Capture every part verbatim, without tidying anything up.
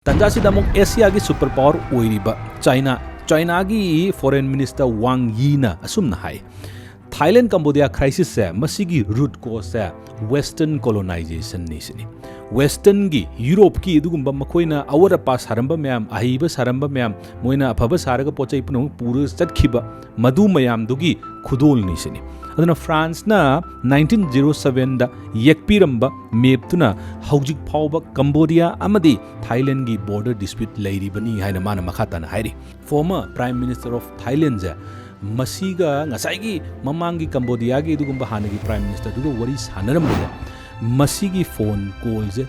ꯇꯥꯟꯖꯥꯁꯤꯗ ꯑꯃꯨꯛ ꯑꯦꯁꯤꯌꯥꯒꯤ super power ꯑꯣꯏꯔꯤꯕ China, ꯆꯥꯏꯅꯥꯒꯤ ꯐꯣꯔꯦꯟ ꯃꯤꯅꯤꯁꯇꯔ ꯋꯥꯡ ꯌꯤꯅ ꯑꯁꯨꯝꯅ ꯍꯥꯏ, ꯊꯥꯏꯂꯦꯟ ꯀꯝꯕꯣꯗꯤꯌꯥ ꯀ꯭ꯔꯥꯏꯁꯤꯁꯁꯦ, ꯃꯁꯤꯒꯤ ꯔꯨꯠ ꯀꯣꯁꯁꯦ ꯋꯦꯁꯇꯔꯟ ꯀꯣꯂꯣꯅꯥꯏꯖꯦꯁꯟꯅꯤ ꯁꯤꯅꯤ꯫ ꯋꯦꯁꯇꯔꯟꯒꯤ, ꯌꯨꯔꯣꯞꯀꯤ ꯑꯗꯨꯒꯨꯝꯕ ꯃꯈꯣꯏꯅ ꯑꯋꯥꯠ ꯑꯄꯥ ꯁꯥꯔꯝꯕ ꯃꯌꯥꯝ, ꯑꯍꯩꯕ ꯁꯥꯔꯝꯕ ꯃꯌꯥꯝ, ꯃꯣꯏꯅ ꯑꯐꯕ ꯁꯥꯔꯒ ꯄꯣꯠ ꯆꯩ ꯄꯨꯝꯅꯃꯛ ꯄꯨꯔꯒ ꯆꯠꯈꯤꯕ ꯃꯗꯨ ꯃꯌꯥꯝꯗꯨꯒꯤ ꯈꯨꯗꯣꯜꯅꯤ ꯁꯤꯅꯤ꯫ ꯑꯗꯨꯅ ꯐ꯭ꯔꯥꯟꯁꯅ ꯅꯥꯏꯟꯇꯤꯟ ꯖꯤꯔꯣ ꯁꯕꯦꯟꯗ ꯌꯦꯛꯄꯤꯔꯝꯕ ꯃꯦꯞꯇꯨꯅ ꯍꯧꯖꯤꯛ ꯐꯥꯎꯕ ꯀꯝꯕꯣꯗꯤꯌꯥ ꯑꯃꯗꯤ ꯊꯥꯏꯂꯦꯟꯒꯤ ꯕꯣꯔꯗꯔ ꯗꯤꯁꯄ꯭ꯌꯨꯠ ꯂꯩꯔꯤꯕꯅꯤ ꯍꯥꯏꯅ ꯃꯥꯅ ꯃꯈꯥ ꯇꯥꯅ ꯍꯥꯏꯔꯤ꯫ Former Prime Minister of Thailandꯁꯦ ꯃꯁꯤꯒ ꯉꯁꯥꯏꯒꯤ ꯃꯃꯥꯡꯒꯤ ꯀꯝꯕꯣꯗꯤꯌꯥꯒꯤ ꯑꯗꯨꯒꯨꯝꯕ ꯍꯥꯟꯅꯒꯤ ꯄ꯭ꯔꯥꯏꯝ ꯃꯤꯅꯤꯁꯇꯔꯗꯨꯒ ꯋꯥꯔꯤ ꯁꯥꯟꯅꯔꯝꯕꯁꯦ, ꯃꯁꯤꯒꯤ ꯐꯣꯟ ꯀꯣꯜꯁꯦ,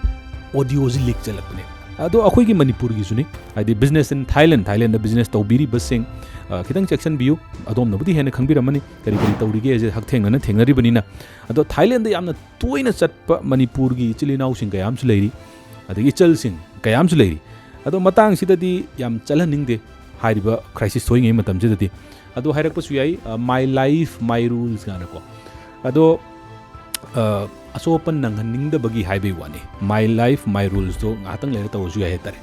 ꯑꯣꯗꯤꯑꯣꯁꯦ ꯂꯤꯛ ꯆꯠꯂꯛꯄꯅꯦ꯫ ꯑꯗꯣ ꯑꯩꯈꯣꯏꯒꯤ ꯃꯅꯤꯄꯨꯔꯒꯤꯁꯨꯅꯤ, ꯍꯥꯏꯗꯤ business in Thailand, Thailand business ꯇꯧꯕꯤꯔꯤꯕꯁꯤꯡ, ꯑ, ꯈꯤꯇꯪ ꯆꯦꯛꯁꯤꯟꯕꯤꯌꯨ꯫ ꯑꯗꯣꯝꯅꯕꯨꯗꯤ ꯍꯦꯟꯅ ꯈꯪꯕꯤꯔꯝꯃꯅꯤ ꯀꯔꯤ ꯀꯔꯤ ꯇꯧꯔꯤꯒꯦ ꯍꯥꯏꯁꯦ ꯍꯛꯊꯦꯡꯅꯅ ꯊꯦꯡꯅꯔꯤꯕꯅꯤꯅ꯫ ꯑꯗꯣ ꯊꯥꯏꯂꯦꯟꯗ ꯌꯥꯝꯅ ꯇꯣꯏꯅ ꯆꯠꯄ ꯃꯅꯤꯄꯨꯔꯒꯤ ꯏꯆꯤꯜ ꯏꯅꯥꯎꯁꯤꯡ ꯀꯌꯥ ꯑꯃꯁꯨ ꯂꯩꯔꯤ, ꯑꯗꯒꯤ ꯏꯆꯜꯁꯤꯡ ꯀꯌꯥ ꯑꯃꯁꯨ ꯂꯩꯔꯤ꯫ ꯑꯗꯣ ꯃꯇꯥꯡꯁꯤꯗꯗꯤ ꯌꯥꯝ ꯆꯠꯍꯟꯅꯤꯡꯗꯦ, ꯍꯥꯏꯔꯤꯕ ꯀ꯭ꯔꯥꯏꯁꯤꯁ ꯊꯣꯛꯏꯉꯩ ꯃꯇꯝꯁꯤꯗꯗꯤ꯫ ꯑꯗꯣ ꯍꯥꯏꯔꯛꯄꯁꯨ ꯌꯥꯏ, ꯑ, "My life, my rules" ꯀꯥꯏꯅꯀꯣ꯫ ꯑꯗꯣ, ꯑ, ꯑꯁꯣꯛ ꯑꯄꯟ ꯅꯪꯍꯟꯅꯤꯡꯗꯕꯒꯤ ꯍꯥꯏꯕꯒꯤ ꯋꯥꯅꯤ꯫ "My life, my rulesꯇꯣ" ꯉꯥꯏꯍꯥꯛꯇꯪ ꯂꯩꯔ ꯇꯧꯔꯁꯨ ꯌꯥꯏ ꯍꯥꯏꯇꯥꯔꯦ꯫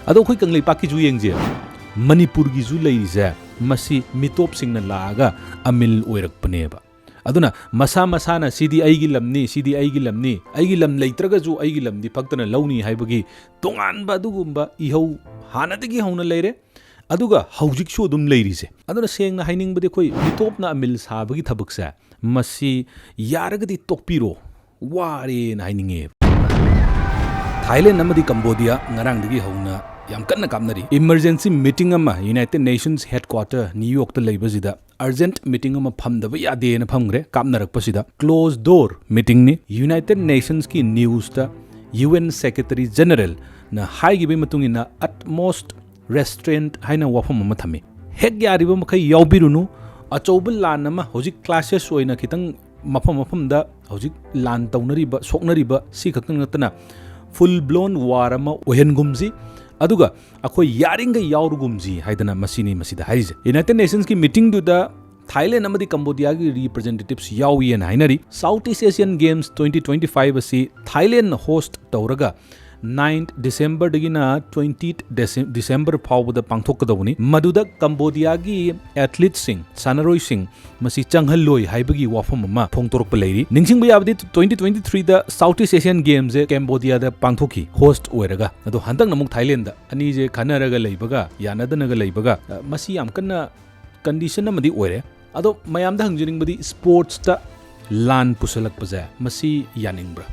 ꯑꯗꯣ ꯑꯩꯈꯣꯏ ꯀꯪꯂꯩꯄꯥꯛꯀꯤꯁꯨ ꯌꯦꯡꯁꯦ, ꯃꯅꯤꯄꯨꯔꯒꯤꯁꯨ ꯂꯩꯔꯤꯁꯦ, ꯃꯁꯤ ꯃꯤꯇꯣꯞꯁꯤꯡꯅ ꯂꯥꯛꯑꯒ ꯑꯃꯤꯜ ꯑꯣꯏꯔꯛꯄꯅꯦꯕ꯫ ꯑꯗꯨꯅ ꯃꯁꯥ ꯃꯁꯥꯅ "ꯁꯤꯗꯤ ꯑꯩꯒꯤ ꯂꯝꯅꯤ, ꯁꯤꯗꯤ ꯑꯩꯒꯤ ꯂꯝꯅꯤ, ꯑꯩꯒꯤ ꯂꯝ ꯂꯩꯇ꯭ꯔꯒꯁꯨ ꯑꯩꯒꯤ ꯂꯝꯗꯤ ꯐꯛꯇꯅ ꯂꯧꯅꯤ" ꯍꯥꯏꯕꯒꯤ ꯇꯣꯉꯥꯟꯕ ꯑꯗꯨꯒꯨꯝꯕ ꯏꯍꯧ ꯍꯥꯟꯅꯗꯒꯤ ꯍꯧꯅ ꯂꯩꯔꯦ, ꯑꯗꯨꯒ ꯍꯧꯖꯤꯛꯁꯨ ꯑꯗꯨꯝ ꯂꯩꯔꯤꯁꯦ꯫ ꯑꯗꯨꯅ ꯁꯦꯡꯅ ꯍꯥꯏꯅꯤꯡꯕꯗꯤ, ꯑꯩꯈꯣꯏ ꯃꯤꯇꯣꯞꯅ ꯑꯃꯤꯜ ꯁꯥꯕꯒꯤ ꯊꯕꯛꯁꯦ, ꯃꯁꯤ ꯌꯥꯔꯒꯗꯤ ꯇꯣꯛꯄꯤꯔꯣ, ꯋꯥꯔꯦꯅ ꯍꯥꯏꯅꯤꯡꯉꯦ꯫ ꯊꯥꯏꯂꯦꯟ ꯑꯃꯗꯤ ꯀꯝꯕꯣꯗꯤꯌꯥ ꯉꯔꯥꯡꯗꯒꯤ ꯍꯧꯅ ꯌꯥꯝ ꯀꯟꯅ ꯀꯥꯞꯅꯔꯤ꯫ Emergency meeting ꯑꯃ United Nations headquarter New Yorkꯇ ꯂꯩꯕꯁꯤꯗ urgent meeting ꯑꯃ ꯐꯝꯗꯕ ꯌꯥꯗꯦꯅ ꯐꯝꯈ꯭ꯔꯦ꯫ ꯀꯥꯞꯅꯔꯛꯄꯁꯤꯗ closed door meetingꯅꯤ꯫ United Nationsꯀꯤ newsꯇ UN Secretary Generalꯅ ꯍꯥꯏꯈꯤꯕꯒꯤ ꯃꯇꯨꯡ ꯏꯟꯅ, utmost restraint ꯍꯥꯏꯅ ꯋꯥꯐꯝ ꯑꯃ ꯊꯝꯃꯤ꯫ ꯍꯦꯛ ꯌꯥꯔꯤꯕ ꯃꯈꯩ ꯌꯥꯎꯕꯤꯔꯨꯅꯨ꯫ ꯑꯆꯧꯕ ꯂꯥꯟ ꯑꯃ ꯍꯧꯖꯤꯛ clashes ꯑꯣꯏꯅ ꯈꯤꯇꯪ ꯃꯐꯝ ꯃꯐꯝꯗ ꯍꯧꯖꯤꯛ ꯂꯥꯟ ꯇꯧꯅꯔꯤꯕ, ꯁꯣꯛꯅꯔꯤꯕ ꯁꯤ ꯈꯛꯇꯪ ꯅꯠꯇꯅ full blown war ꯑꯃ ꯑꯣꯏꯍꯟꯒꯨꯝꯁꯤ, ꯑꯗꯨꯒ ꯑꯩꯈꯣꯏ ꯌꯥꯔꯤꯈꯩ ꯌꯥꯎꯔꯨꯒꯨꯝꯁꯤ ꯍꯥꯏꯗꯅ ꯃꯁꯤꯅꯤ ꯃꯁꯤꯗ ꯍꯥꯏꯔꯤꯁꯦ꯫ United Nationsꯀꯤ meetingꯗꯨꯗ ꯊꯥꯏꯂꯦꯟ ꯑꯃꯗꯤ ꯀꯝꯕꯣꯗꯤꯌꯥꯒꯤ ꯔꯤꯄ꯭ꯔꯖꯦꯟꯇꯦꯇꯤꯚꯁ ꯌꯥꯎꯏ ꯍꯥꯏꯅ ꯍꯥꯏꯅꯔꯤ꯫ South east Asian games twenty twenty five ꯑꯁꯤ ꯊꯥꯏꯂꯦꯟꯅ ꯍꯣꯁꯠ ꯇꯧꯔꯒ, ꯅꯥꯏꯟꯠ ꯗꯤꯁꯦꯝꯕꯔꯗꯒꯤꯅ ꯇ꯭ꯋꯦꯟꯇꯤ ꯗꯤꯁꯦꯝꯕꯔ ꯐꯥꯎꯕꯗ ꯄꯥꯡꯊꯣꯛꯀꯗꯧꯕꯅꯤ꯫ ꯃꯗꯨꯗ ꯀꯝꯕꯣꯗꯤꯌꯥꯒꯤ ꯑꯦꯊꯂꯤꯠꯁꯤꯡ, ꯁꯥꯟꯅꯔꯣꯏꯁꯤꯡ, ꯃꯁꯤ ꯆꯪꯍꯜꯂꯣꯏ ꯍꯥꯏꯕꯒꯤ ꯋꯥꯐꯝ ꯑꯃ ꯐꯣꯡꯗꯣꯔꯛꯄ ꯂꯩꯔꯤ꯫ ꯅꯤꯡꯁꯤꯡꯕ ꯌꯥꯕꯗꯤ, ꯇ꯭ꯋꯦꯟꯇꯤ ꯇ꯭ꯋꯦꯟꯇꯤ ꯊ꯭ꯔꯤꯗ ꯁꯥꯎꯠ ꯏꯁ ꯑꯦꯁꯤꯌꯟ ꯒꯦꯝꯁꯦ ꯀꯦꯝꯕꯣꯗꯤꯌꯥꯗ ꯄꯥꯡꯊꯣꯛꯈꯤ, ꯍꯣꯁꯠ ꯑꯣꯏꯔꯒ꯫ ꯑꯗꯣ ꯍꯟꯗꯛꯅ ꯑꯃꯨꯛ ꯊꯥꯏꯂꯦꯟꯗ꯫ ꯑꯅꯤꯁꯦ ꯈꯟꯅꯔꯒ ꯂꯩꯕꯒ, ꯌꯥꯅꯗꯅꯒ ꯂꯩꯕꯒ, ꯑ, ꯃꯁꯤ ꯌꯥꯝ ꯀꯟꯅ ꯀꯟꯗꯤꯁꯟ ꯑꯃꯗꯤ ꯑꯣꯏꯔꯦ꯫ ꯑꯗꯣ ꯃꯌꯥꯝꯗ ꯍꯪꯖꯅꯤꯡꯕꯗꯤ, ꯁ꯭ꯄꯣꯔꯠꯁꯇ ꯂꯥꯟ ꯄꯨꯁꯜꯂꯛꯄꯁꯦ ꯃꯁꯤ ꯌꯥꯅꯤꯡꯕ꯭ꯔꯥ?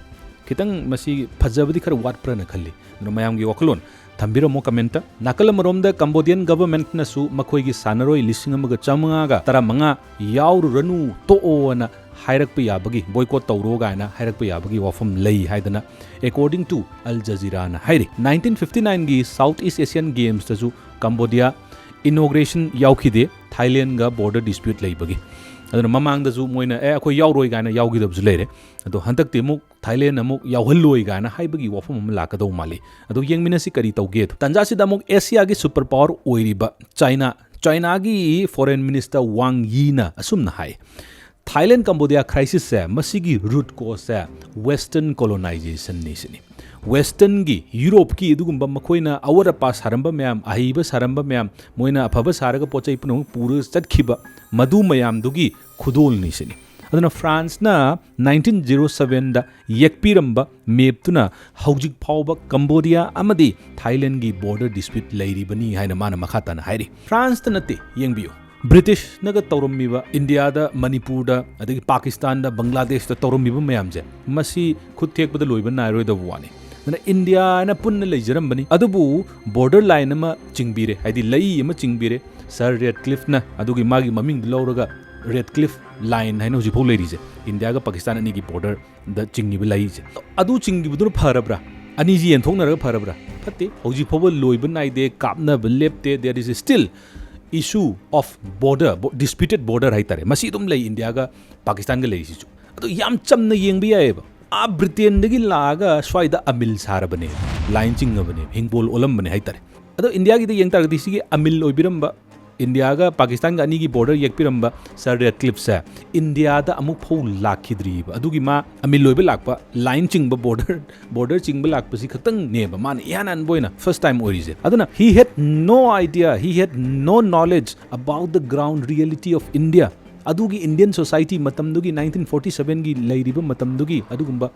ꯈꯤꯇꯪ ꯃꯁꯤ ꯐꯖꯕꯗꯤ ꯈꯔ ꯋꯥꯠꯄ꯭ꯔꯥꯅ ꯈꯜꯂꯤ꯫ ꯑꯗꯨꯅ ꯃꯌꯥꯝꯒꯤ ꯋꯥꯈꯜꯂꯣꯟ ꯊꯝꯕꯤꯔꯝꯃꯣ ꯀꯃꯦꯟꯠꯇ꯫ ꯅꯥꯀꯜ ꯑꯃꯔꯣꯝꯗ ꯀꯝꯕꯣꯗꯤꯌꯟ ꯒꯚꯔꯟꯃꯦꯟꯠꯅꯁꯨ ꯃꯈꯣꯏꯒꯤ ꯁꯥꯟꯅꯔꯣꯏ ꯂꯤꯁꯤꯡ ꯑꯃꯒ ꯆꯥꯃꯉꯥꯒ ꯇꯔꯥꯃꯉꯥ ꯌꯥꯎꯔꯨꯔꯅꯨ, ꯇꯣꯛꯑꯣꯅ ꯍꯥꯏꯔꯛꯄ ꯌꯥꯕꯒꯤ, ꯕꯣꯏꯀꯣꯠ ꯇꯧꯔꯣ ꯀꯥꯏꯅ ꯍꯥꯏꯔꯛꯄ ꯌꯥꯕꯒꯤ ꯋꯥꯐꯝ ꯂꯩ ꯍꯥꯏꯗꯅ, according to Al Jazeeraꯅ ꯍꯥꯏꯔꯤ꯫ ꯅꯥꯏꯟꯇꯤꯟ ꯐꯤꯐꯇꯤ ꯅꯥꯏꯟꯒꯤ south east Asian ꯒꯦꯝꯁꯇꯁꯨ Cambodia ꯏꯅꯣꯒ꯭ꯔꯦꯁꯟ ꯌꯥꯎꯈꯤꯗꯦ, ꯊꯥꯏꯂꯦꯟꯒ border ꯗꯤꯁꯄ꯭ꯌꯨꯠ ꯂꯩꯕꯒꯤ꯫ ꯑꯗꯨꯅ ꯃꯃꯥꯡꯗꯁꯨ ꯃꯣꯏꯅ, "ꯑꯦ, ꯑꯩꯈꯣꯏ ꯌꯥꯎꯔꯣꯏ" ꯀꯥꯏꯅ ꯌꯥꯎꯈꯤꯗꯕꯁꯨ ꯂꯩꯔꯦ꯫ ꯑꯗꯣ ꯍꯟꯗꯛꯇꯤ ꯑꯃꯨꯛ ꯊꯥꯏꯂꯦꯟ ꯑꯃꯨꯛ ꯌꯥꯎꯍꯜꯂꯣꯏ ꯀꯥꯏꯅ ꯍꯥꯏꯕꯒꯤ ꯋꯥꯐꯝ ꯑꯃ ꯂꯥꯛꯀꯗꯧ ꯃꯥꯜꯂꯤ꯫ ꯑꯗꯣ ꯌꯦꯡꯃꯤꯟꯅꯁꯤ ꯀꯔꯤ ꯇꯧꯒꯦꯗꯣ꯫ ꯇꯥꯟꯖꯥꯁꯤꯗ ꯑꯃꯨꯛ ꯑꯦꯁꯤꯌꯥꯒꯤ ꯁꯨꯄꯔ ꯄꯥꯋꯔ ꯑꯣꯏꯔꯤꯕ ꯆꯥꯏꯅꯥ, ꯆꯥꯏꯅꯥꯒꯤ ꯐꯣꯔꯦꯟ ꯃꯤꯅꯤꯁꯇꯔ ꯋꯥꯡ ꯌꯤꯅ ꯑꯁꯨꯝꯅ ꯍꯥꯏ, ꯊꯥꯏꯂꯦꯟ ꯀꯝꯕꯣꯗꯤꯌꯥ ꯀ꯭ꯔꯥꯏꯁꯤꯁꯁꯦ, ꯃꯁꯤꯒꯤ ꯔꯨꯠ ꯀꯣꯁꯁꯦ ꯋꯦꯁꯇꯔꯟ ꯀꯣꯂꯣꯅꯥꯏꯖꯦꯁꯟꯅꯤ ꯁꯤꯅꯤ꯫ ꯋꯦꯁꯇꯔꯟꯒꯤ, ꯌꯨꯔꯣꯞꯀꯤ ꯑꯗꯨꯒꯨꯝꯕ ꯃꯈꯣꯏꯅ ꯑꯋꯥꯠ ꯑꯄꯥ ꯁꯥꯔꯝꯕ ꯃꯌꯥꯝ, ꯑꯍꯩꯕ ꯁꯥꯔꯝꯕ ꯃꯌꯥꯝ, ꯃꯣꯏꯅ ꯑꯐꯕ ꯁꯥꯔꯒ ꯄꯣꯠ ꯆꯩ ꯄꯨꯝꯅꯃꯛ ꯄꯨꯔꯒ ꯆꯠꯈꯤꯕ, ꯃꯗꯨ ꯃꯌꯥꯝꯗꯨꯒꯤ ꯈꯨꯗꯣꯜꯅꯤ ꯁꯤꯅꯤ꯫ ꯑꯗꯨꯅ ꯐ꯭ꯔꯥꯟꯁꯅ ꯅꯥꯏꯟꯇꯤꯟ ꯖꯤꯔꯣ ꯁꯚꯦꯟꯗ ꯌꯦꯛꯄꯤꯔꯝꯕ ꯃꯦꯞꯇꯨꯅ ꯍꯧꯖꯤꯛ ꯐꯥꯎꯕ ꯀꯝꯕꯣꯗꯤꯌꯥ ꯑꯃꯗꯤ ꯊꯥꯏꯂꯦꯟꯒꯤ ꯕꯣꯔꯗꯔ ꯗꯤꯁꯄ꯭ꯌꯨꯠ ꯂꯩꯔꯤꯕꯅꯤ ꯍꯥꯏꯅ ꯃꯥꯅ ꯃꯈꯥ ꯇꯥꯅ ꯍꯥꯏꯔꯤ꯫ ꯐ꯭ꯔꯥꯟꯁꯇ ꯅꯠꯇꯦ, ꯌꯦꯡꯕꯤꯌꯨ, ꯕ꯭ꯔꯤꯇꯤꯁꯅꯒ ꯇꯧꯔꯝꯃꯤꯕ ꯏꯟꯗꯤꯌꯥꯗ, ꯃꯅꯤꯄꯨꯔꯗ, ꯑꯗꯒꯤ ꯄꯥꯀꯤꯁꯇꯥꯟꯗ, ꯕꯪꯒ꯭ꯂꯥꯗꯦꯁꯇ ꯇꯧꯔꯝꯃꯤꯕ ꯃꯌꯥꯝꯁꯦ, ꯃꯁꯤ ꯈꯨꯠ ꯊꯦꯛꯄꯗ ꯂꯣꯏꯕ ꯅꯥꯏꯔꯣꯏꯗꯕ ꯋꯥꯅꯤ꯫ ꯑꯗꯨꯅ ꯏꯟꯗꯤꯌꯥ ꯍꯥꯏꯅ ꯄꯨꯟꯅ ꯂꯩꯖꯔꯝꯕꯅꯤ, ꯑꯗꯨꯕꯨ ꯕꯣꯔꯗꯔ ꯂꯥꯏꯟ ꯑꯃ ꯆꯤꯡꯕꯤꯔꯦ, ꯍꯥꯏꯗꯤ ꯂꯩ ꯑꯃ ꯆꯤꯡꯕꯤꯔꯦ꯫ ꯁꯥꯔ ꯔꯦꯗꯀ꯭ꯂꯤꯐꯅ ꯑꯗꯨꯒꯤ ꯃꯥꯒꯤ ꯃꯃꯤꯡꯗꯨ ꯂꯧꯔꯒ ꯔꯦꯗꯀ꯭ꯂꯤꯐ ꯂꯥꯏꯟ ꯍꯥꯏꯅ ꯍꯧꯖꯤꯛꯐꯥꯎ ꯂꯩꯔꯤꯁꯦ, ꯏꯟꯗꯤꯌꯥꯒ ꯄꯥꯀꯤꯁꯇꯥꯟ ꯑꯅꯤꯒꯤ ꯕꯣꯔꯗꯔꯗ ꯆꯤꯡꯉꯤꯕ ꯂꯩꯁꯦ꯫ ꯑꯗꯨ ꯆꯤꯡꯈꯤꯕꯗꯨꯅ ꯐꯔꯕ꯭ꯔꯥ? ꯑꯅꯤꯁꯤ ꯌꯦꯟꯊꯣꯛꯅꯔꯒ ꯐꯔꯕ꯭ꯔꯥ? ꯐꯠꯇꯦ꯫ ꯍꯧꯖꯤꯛ ꯐꯥꯎꯕ ꯂꯣꯏꯕ ꯅꯥꯏꯗꯦ, ꯀꯥꯞꯅꯕ ꯂꯦꯞꯇꯦ꯫ There is still issue of border, disputed border ꯍꯥꯏꯇꯥꯔꯦ, ꯃꯁꯤ ꯑꯗꯨꯝ ꯂꯩ, ꯏꯟꯗꯤꯌꯥꯒ ꯄꯥꯀꯤꯁꯇꯥꯟꯒ ꯂꯩꯔꯤꯁꯤꯁꯨ꯫ ꯑꯗꯣ ꯌꯥꯝ ꯆꯝꯅ ꯌꯦꯡꯕ ꯌꯥꯏꯑꯕ꯫ ꯑꯥ ꯕ꯭ꯔꯤꯇꯦꯟꯗꯒꯤ ꯂꯥꯛꯑꯒ ꯁ꯭ꯋꯥꯏꯗ ꯑꯃꯤꯜ ꯁꯥꯔꯕꯅꯦ, ꯂꯥꯏꯟ ꯆꯤꯡꯉꯕꯅꯦ, ꯍꯤꯡꯒꯣꯜ ꯑꯣꯜꯂꯝꯕꯅꯦ ꯍꯥꯏꯇꯥꯔꯦ꯫ ꯑꯗꯣ ꯏꯟꯗꯤꯌꯥꯒꯤꯗ ꯌꯦꯡ ꯇꯥꯔꯒꯗꯤ, ꯁꯤꯒꯤ ꯑꯃꯤꯜ ꯑꯣꯏꯕꯤꯔꯝꯕ ꯏꯟꯗꯤꯌꯥꯒ ꯄꯥꯀꯤꯁꯇꯥꯟꯒ ꯑꯅꯤꯒꯤ ꯕꯣꯔꯗꯔ ꯌꯦꯛꯄꯤꯔꯝꯕ ꯁꯥꯔ ꯔꯦꯗꯀ꯭ꯂꯤꯐꯁꯦ ꯏꯟꯗꯤꯌꯥꯗ ꯑꯃꯨꯛ ꯐꯥꯎ ꯂꯥꯛꯈꯤꯗ꯭ꯔꯤꯕ꯫ ꯑꯗꯨꯒꯤ ꯃꯥ ꯑꯃꯤꯜ ꯑꯣꯏꯕ ꯂꯥꯛꯄ, ꯂꯥꯏꯟ ꯆꯤꯡꯕ, ꯕꯣꯔꯗꯔ ꯕꯣꯔꯗꯔ ꯆꯤꯡꯕ ꯂꯥꯛꯄꯁꯤ ꯈꯛꯇꯪꯅꯦꯕ ꯃꯥꯅ ꯏꯍꯥꯟ ꯍꯥꯟꯕ ꯑꯣꯏꯅ ꯐꯥꯔꯁ ꯇꯥꯏꯝ ꯑꯣꯏꯔꯤꯁꯦ꯫ ꯑꯗꯨꯅ he had no idea, he had no knowledge about the ground reality of India. ꯑꯗꯨꯒꯤ ꯏꯟꯗꯤꯌꯟ ꯁꯣꯁꯥꯏꯇꯤ ꯃꯇꯝꯗꯨꯒꯤ, ꯅꯥꯏꯟꯇꯤꯟ ꯐꯣꯔꯇꯤ ꯁꯚꯦꯟꯒꯤ ꯂꯩꯔꯤꯕ ꯃꯇꯝꯗꯨꯒꯤ ꯑꯗꯨꯒꯨꯝꯕ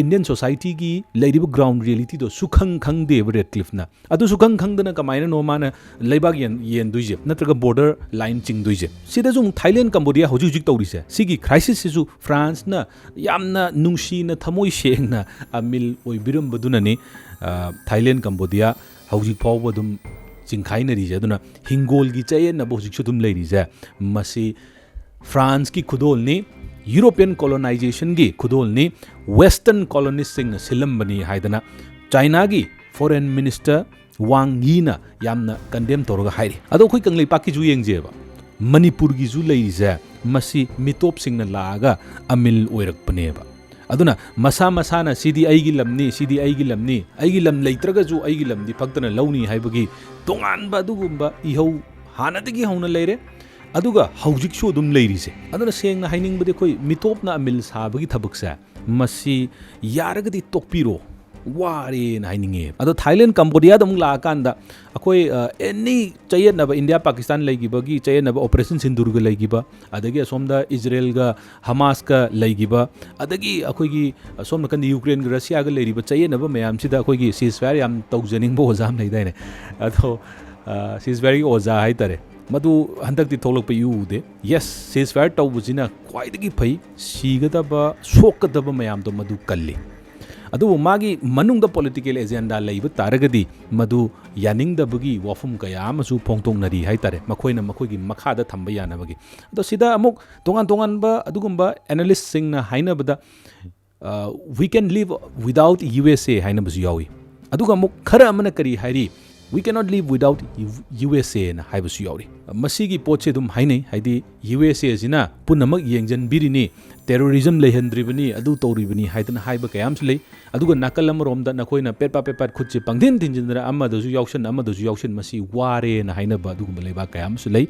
ꯏꯟꯗꯤꯌꯟ ꯁꯣꯁꯥꯏꯇꯤꯒꯤ ꯂꯩꯔꯤꯕ ꯒ꯭ꯔꯥꯎꯟ ꯔꯤꯌꯦꯂꯤꯇꯤꯗꯣ ꯁꯨꯈꯪ ꯈꯪꯗꯦꯕ ꯔꯦꯗꯀ꯭ꯂꯤꯐꯅ꯫ ꯑꯗꯨ ꯁꯨꯈꯪ ꯈꯪꯗꯅ ꯀꯃꯥꯏꯅꯅꯣ ꯃꯥꯅ ꯂꯩꯕꯥꯛ ꯌꯦꯟ ꯌꯦꯟꯗꯣꯏꯁꯦ, ꯅꯠꯇ꯭ꯔꯒ ꯕꯣꯔꯗꯔ ꯂꯥꯏꯟ ꯆꯤꯡꯗꯣꯏꯁꯦ? ꯁꯤꯗꯁꯨ ꯑꯃꯨꯛ ꯊꯥꯏꯂꯦꯟ, ꯀꯝꯕꯣꯗꯤꯌꯥ ꯍꯧꯖꯤꯛ ꯍꯧꯖꯤꯛ ꯇꯧꯔꯤꯁꯦ, ꯁꯤꯒꯤ ꯀ꯭ꯔꯥꯏꯁꯤꯁꯁꯤꯁꯨ ꯐ꯭ꯔꯥꯟꯁꯅ ꯌꯥꯝꯅ ꯅꯨꯡꯁꯤꯅ, ꯊꯃꯣꯏ ꯁꯦꯡꯅ ꯑꯃꯤꯜ ꯑꯣꯏꯕꯤꯔꯝꯕꯗꯨꯅꯅꯤ, ꯑ, ꯊꯥꯏꯂꯦꯟ, ꯀꯝꯕꯣꯗꯤꯌꯥ ꯍꯧꯖꯤꯛ ꯐꯥꯎꯕ ꯑꯗꯨꯝ ꯆꯤꯡꯈꯥꯏꯅꯔꯤꯁꯦ꯫ ꯑꯗꯨꯅ ꯍꯤꯡꯒꯣꯜꯒꯤ ꯆꯌꯦꯠꯅꯕ ꯍꯧꯖꯤꯛꯁꯨ ꯑꯗꯨꯝ ꯂꯩꯔꯤꯁꯦ, ꯃꯁꯤ ꯐ꯭ꯔꯥꯟꯁꯀꯤ ꯈꯨꯗꯣꯜꯅꯤ, ꯌꯨꯔꯣꯄꯤꯌꯟ ꯀꯣꯂꯣꯅꯥꯏꯖꯦꯁꯟꯒꯤ ꯈꯨꯗꯣꯜꯅꯤ, ꯋꯦꯁꯇꯔꯟ ꯀꯣꯂꯣꯅꯤꯁꯁꯤꯡꯅ ꯁꯤꯜꯂꯝꯕꯅꯤ ꯍꯥꯏꯗꯅ ꯆꯥꯏꯅꯥꯒꯤ ꯐꯣꯔꯦꯟ ꯃꯤꯅꯤꯁꯇꯔ ꯋꯥꯡ ꯌꯤꯅ ꯌꯥꯝꯅ ꯀꯟꯗꯦꯝ ꯇꯧꯔꯒ ꯍꯥꯏꯔꯤ꯫ ꯑꯗꯣ ꯑꯩꯈꯣꯏ ꯀꯪꯂꯩꯄꯥꯛꯀꯤꯁꯨ ꯌꯦꯡꯖꯦꯕ, ꯃꯅꯤꯄꯨꯔꯒꯤꯁꯨ ꯂꯩꯔꯤꯁꯦ, ꯃꯁꯤ ꯃꯤꯇꯣꯞꯁꯤꯡꯅ ꯂꯥꯛꯑꯒ ꯑꯃꯤꯜ ꯑꯣꯏꯔꯛꯄꯅꯦꯕ꯫ ꯑꯗꯨꯅ ꯃꯁꯥ ꯃꯁꯥꯅ ꯁꯤꯗꯤ ꯑꯩꯒꯤ ꯂꯝꯅꯤ, ꯁꯤꯗꯤ ꯑꯩꯒꯤ ꯂꯝꯅꯤ, ꯑꯩꯒꯤ ꯂꯝ ꯂꯩꯇ꯭ꯔꯒꯁꯨ ꯑꯩꯒꯤ ꯂꯝꯗꯤ ꯐꯛꯇꯅ ꯂꯧꯅꯤ ꯍꯥꯏꯕꯒꯤ ꯇꯣꯉꯥꯟꯕ ꯑꯗꯨꯒꯨꯝꯕ ꯏꯍꯧ ꯍꯥꯟꯅꯗꯒꯤ ꯍꯧꯅ ꯂꯩꯔꯦ꯫ ꯑꯗꯨꯒ ꯍꯧꯖꯤꯛꯁꯨ ꯑꯗꯨꯝ ꯂꯩꯔꯤꯁꯦ꯫ ꯑꯗꯨꯅ ꯁꯦꯡꯅ ꯍꯥꯏꯅꯤꯡꯕꯗꯤ ꯑꯩꯈꯣꯏ ꯃꯤꯇꯣꯞꯅ ꯑꯃꯤꯜ ꯁꯥꯕꯒꯤ ꯊꯕꯛꯁꯦ, ꯃꯁꯤ ꯌꯥꯔꯒꯗꯤ ꯇꯣꯛꯄꯤꯔꯣ, ꯋꯥꯔꯦꯅ ꯍꯥꯏꯅꯤꯡꯉꯦ꯫ ꯑꯗꯣ ꯊꯥꯏꯂꯦꯟ, ꯀꯝꯕꯣꯗꯤꯌꯥꯗ ꯑꯃꯨꯛ ꯂꯥꯛꯑꯀꯥꯟꯗ ꯑꯩꯈꯣꯏ, ꯑ, ꯑꯦꯅꯤ ꯆꯌꯦꯠꯅꯕ, ꯏꯟꯗꯤꯌꯥ ꯄꯥꯀꯤꯁꯇꯥꯟ ꯂꯩꯈꯤꯕꯒꯤ ꯆꯌꯦꯠꯅꯕ, ꯑꯣꯄꯔꯦꯁꯟ ꯁꯤꯟꯗꯨꯔꯒ ꯂꯩꯈꯤꯕ, ꯑꯗꯒꯤ ꯑꯁꯣꯝꯗ ꯏꯖꯔꯦꯜꯒ ꯍꯃꯥꯁꯀ ꯂꯩꯈꯤꯕ, ꯑꯗꯒꯤ ꯑꯩꯈꯣꯏꯒꯤ ꯑꯁꯣꯝ ꯅꯥꯀꯟꯗ ꯌꯨꯀ꯭ꯔꯦꯟꯒ ꯔꯁꯤꯌꯥꯒ ꯂꯩꯔꯤꯕ ꯆꯌꯦꯠꯅꯕ ꯃꯌꯥꯝꯁꯤꯗ ꯑꯩꯈꯣꯏꯒꯤ ꯁꯤꯖꯐꯥꯌꯔ ꯌꯥꯝ ꯇꯧꯖꯅꯤꯡꯕ ꯑꯣꯖꯥ ꯑꯃ ꯂꯩꯗꯥꯏꯅꯦ? ꯑꯗꯣ, ꯑ, ꯁꯤꯖꯐꯥꯌꯔꯒꯤ ꯑꯣꯖꯥ ꯍꯥꯏꯇꯥꯔꯦ, ꯃꯗꯨ ꯍꯟꯗꯛꯇꯤ ꯊꯣꯛꯂꯛꯄ ꯏꯎ ꯎꯗꯦ꯫ ꯌꯦꯁ, ꯁꯤꯖꯐꯥꯌꯔ ꯇꯧꯕꯁꯤꯅ ꯈ꯭ꯋꯥꯏꯗꯒꯤ ꯐꯩ, ꯁꯤꯒꯗꯕ, ꯁꯣꯛꯀꯗꯕ ꯃꯌꯥꯝꯗꯣ ꯃꯗꯨ ꯀꯜꯂꯤ꯫ ꯑꯗꯨꯕꯨ ꯃꯥꯒꯤ ꯃꯅꯨꯡꯗ ꯄꯣꯂꯤꯇꯤꯀꯦꯜ ꯑꯦꯖꯦꯟꯗꯥ ꯂꯩꯕ ꯇꯥꯔꯒꯗꯤ ꯃꯗꯨ ꯌꯥꯅꯤꯡꯗꯕꯒꯤ ꯋꯥꯐꯝ ꯀꯌꯥ ꯑꯃꯁꯨ ꯐꯣꯡꯗꯣꯛꯅꯔꯤ ꯍꯥꯏꯇꯥꯔꯦ, ꯃꯈꯣꯏꯅ ꯃꯈꯣꯏꯒꯤ ꯃꯈꯥꯗ ꯊꯝꯕ ꯌꯥꯅꯕꯒꯤ꯫ ꯑꯗꯣ ꯁꯤꯗ ꯑꯃꯨꯛ ꯇꯣꯉꯥꯟ ꯇꯣꯉꯥꯟꯕ ꯑꯗꯨꯒꯨꯝꯕ ꯑꯦꯅꯥꯂꯤꯁꯁꯤꯡꯅ ꯍꯥꯏꯅꯕꯗ, "We can live without U S A" ꯍꯥꯏꯅꯕꯁꯨ ꯌꯥꯎꯏ꯫ ꯑꯗꯨꯒ ꯑꯃꯨꯛ ꯈꯔ ꯑꯃꯅ ꯀꯔꯤ ꯍꯥꯏꯔꯤ? "We cannot live without U S A" ꯅ ꯍꯥꯏꯕꯁꯨ ꯌꯥꯎꯔꯤ꯫ ꯃꯁꯤꯒꯤ ꯄꯣꯠꯁꯦ ꯑꯗꯨꯝ ꯍꯥꯏꯅꯩ, ꯍꯥꯏꯗꯤ ꯌꯨ ꯑꯦꯁ ꯑꯦꯁꯤꯅ ꯄꯨꯝꯅꯃꯛ ꯌꯦꯡꯁꯤꯟꯕꯤꯔꯤꯅꯤ, ꯇꯦꯔꯣꯔꯤꯖꯝ ꯂꯩꯍꯟꯗ꯭ꯔꯤꯕꯅꯤ, ꯑꯗꯨ ꯇꯧꯔꯤꯕꯅꯤ ꯍꯥꯏꯗꯅ ꯍꯥꯏꯕ ꯀꯌꯥ ꯑꯃꯁꯨ ꯂꯩ꯫ ꯑꯗꯨꯒ ꯅꯥꯀꯜ ꯑꯃꯔꯣꯝꯗ ꯅꯈꯣꯏꯅ ꯄꯦꯠ ꯄꯥꯠ ꯄꯦꯠ ꯄꯥꯠ ꯈꯨꯠꯁꯦ ꯄꯪꯊꯤꯟ ꯊꯤꯟꯖꯤꯟꯗꯅ ꯑꯃꯗꯁꯨ ꯌꯥꯎꯁꯟ, ꯑꯃꯗꯁꯨ ꯌꯥꯎꯁꯟ, ꯃꯁꯤ ꯋꯥꯔꯦꯅ ꯍꯥꯏꯅꯕ ꯑꯗꯨꯒꯨꯝꯕ ꯂꯩꯕꯥꯛ ꯀꯌꯥ ꯑꯃꯁꯨ ꯂꯩ꯫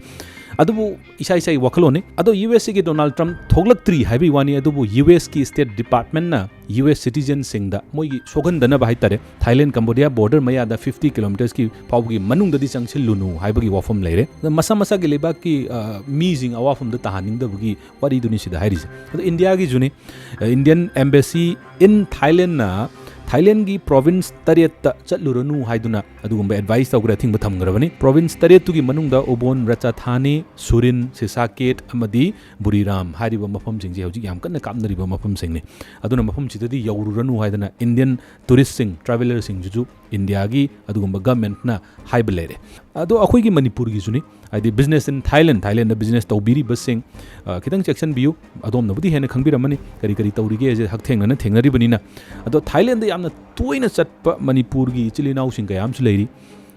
ꯑꯗꯨꯕꯨ ꯏꯁꯥ ꯏꯁꯥꯒꯤ ꯋꯥꯈꯜꯂꯣꯟꯅꯤ꯫ ꯑꯗꯣ ꯌꯨ ꯑꯦꯁ ꯑꯦꯒꯤ ꯗꯣꯅꯥꯜꯗ ꯇ꯭ꯔꯝꯞ ꯊꯣꯛꯂꯛꯇ꯭ꯔꯤ ꯍꯥꯏꯕꯒꯤ ꯋꯥꯅꯤ, ꯑꯗꯨꯕꯨ ꯌꯨ ꯑꯦꯁꯀꯤ ꯁ꯭ꯇꯦꯠ ꯗꯤꯄꯥꯔꯠꯃꯦꯟꯠꯅ ꯌꯨ ꯑꯦꯁ ꯁꯤꯇꯤꯖꯦꯟꯁꯤꯡꯗ ꯃꯣꯏꯒꯤ ꯁꯣꯛꯍꯟꯗꯅꯕ ꯍꯥꯏꯇꯥꯔꯦ, ꯊꯥꯏꯂꯦꯟ ꯀꯝꯕꯣꯗꯤꯌꯥ ꯕꯣꯔꯗꯔ ꯃꯌꯥꯗ ꯐꯤꯐꯇꯤ ꯀꯤꯂꯣꯃꯤꯇꯔꯁꯀꯤ ꯐꯥꯎꯕꯒꯤ ꯃꯅꯨꯡꯗꯗꯤ ꯆꯪꯁꯤꯜꯂꯨꯅꯨ ꯍꯥꯏꯕꯒꯤ ꯋꯥꯐꯝ ꯂꯩꯔꯦ꯫ ꯑꯗ ꯃꯁꯥ ꯃꯁꯥꯒꯤ ꯂꯩꯕꯥꯛꯀꯤ, ꯑ, ꯃꯤꯁꯤꯡ ꯑꯋꯥꯐꯝꯗ ꯇꯥꯍꯟꯅꯤꯡꯗꯕꯒꯤ ꯋꯥꯔꯤꯗꯨꯅꯤ ꯁꯤꯗ ꯍꯥꯏꯔꯤꯁꯦ꯫ ꯑꯗꯣ ꯏꯟꯗꯤꯌꯥꯒꯤꯁꯨꯅꯤ, ꯑ, ꯏꯟꯗꯤꯌꯟ ꯑꯦꯝꯕꯦꯁꯤ ꯏꯟ ꯊꯥꯏꯂꯦꯟꯅ ꯊꯥꯏꯂꯦꯟꯒꯤ ꯄ꯭ꯔꯣꯚꯤꯟꯁ ꯇꯔꯦꯠꯇ ꯆꯠꯂꯨꯔꯅꯨ ꯍꯥꯏꯗꯨꯅ ꯑꯗꯨꯒꯨꯝꯕ ꯑꯦꯗꯚꯥꯏꯁ ꯇꯧꯈ꯭ꯔꯦ, ꯑꯊꯤꯡꯕ ꯊꯝꯈ꯭ꯔꯕꯅꯤ꯫ ꯄ꯭ꯔꯣꯚꯤꯟꯁ ꯇꯔꯦꯠꯇꯨꯒꯤ ꯃꯅꯨꯡꯗ ꯎꯕꯣꯟ ꯔꯆꯥꯊꯥꯅꯤ, ꯁꯨꯔꯤꯟ, ꯁꯤꯁꯥꯀꯦꯠ ꯑꯃꯗꯤ ꯕꯨꯔꯤꯔꯥꯝ ꯍꯥꯏꯔꯤꯕ ꯃꯐꯝꯁꯤꯡꯁꯦ ꯍꯧꯖꯤꯛ ꯌꯥꯝ ꯀꯟꯅ ꯀꯥꯞꯅꯔꯤꯕ ꯃꯐꯝꯁꯤꯡꯅꯤ꯫ ꯑꯗꯨꯅ ꯃꯐꯝꯁꯤꯗꯗꯤ ꯌꯧꯔꯨꯔꯅꯨ ꯍꯥꯏꯗꯅ ꯏꯟꯗꯤꯌꯟ ꯇꯨꯔꯤꯁꯁꯤꯡ, ꯇ꯭ꯔꯥꯚꯦꯂꯔꯁꯤꯡꯁꯤꯁꯨ ꯏꯟꯗꯤꯌꯥꯒꯤ ꯑꯗꯨꯒꯨꯝꯕ ꯒꯃꯦꯟꯠꯅ ꯍꯥꯏꯕ ꯂꯩꯔꯦ꯫ ꯑꯗꯣ ꯑꯩꯈꯣꯏꯒꯤ ꯃꯅꯤꯄꯨꯔꯒꯤꯁꯨꯅꯤ, ꯍꯥꯏꯗꯤ business in Thailand, Thailand business ꯇꯧꯕꯤꯔꯤꯕꯁꯤꯡ, ꯑ, ꯈꯤꯇꯪ ꯆꯦꯛꯁꯤꯟꯕꯤꯌꯨ꯫ ꯑꯗꯣꯝꯅꯕꯨꯗꯤ ꯍꯦꯟꯅ ꯈꯪꯕꯤꯔꯝꯃꯅꯤ ꯀꯔꯤ ꯀꯔꯤ ꯇꯧꯔꯤꯒꯦꯁꯦ ꯍꯛꯊꯦꯡꯅꯅ ꯊꯦꯡꯅꯔꯤꯕꯅꯤꯅ꯫ ꯑꯗꯣ ꯊꯥꯏꯂꯦꯟꯗ ꯌꯥꯝꯅ ꯇꯣꯏꯅ ꯆꯠꯄ ꯃꯅꯤꯄꯨꯔꯒꯤ ꯏꯆꯤꯜ ꯏꯅꯥꯎꯁꯤꯡ ꯀꯌꯥ ꯑꯃꯁꯨ ꯂꯩꯔꯤ,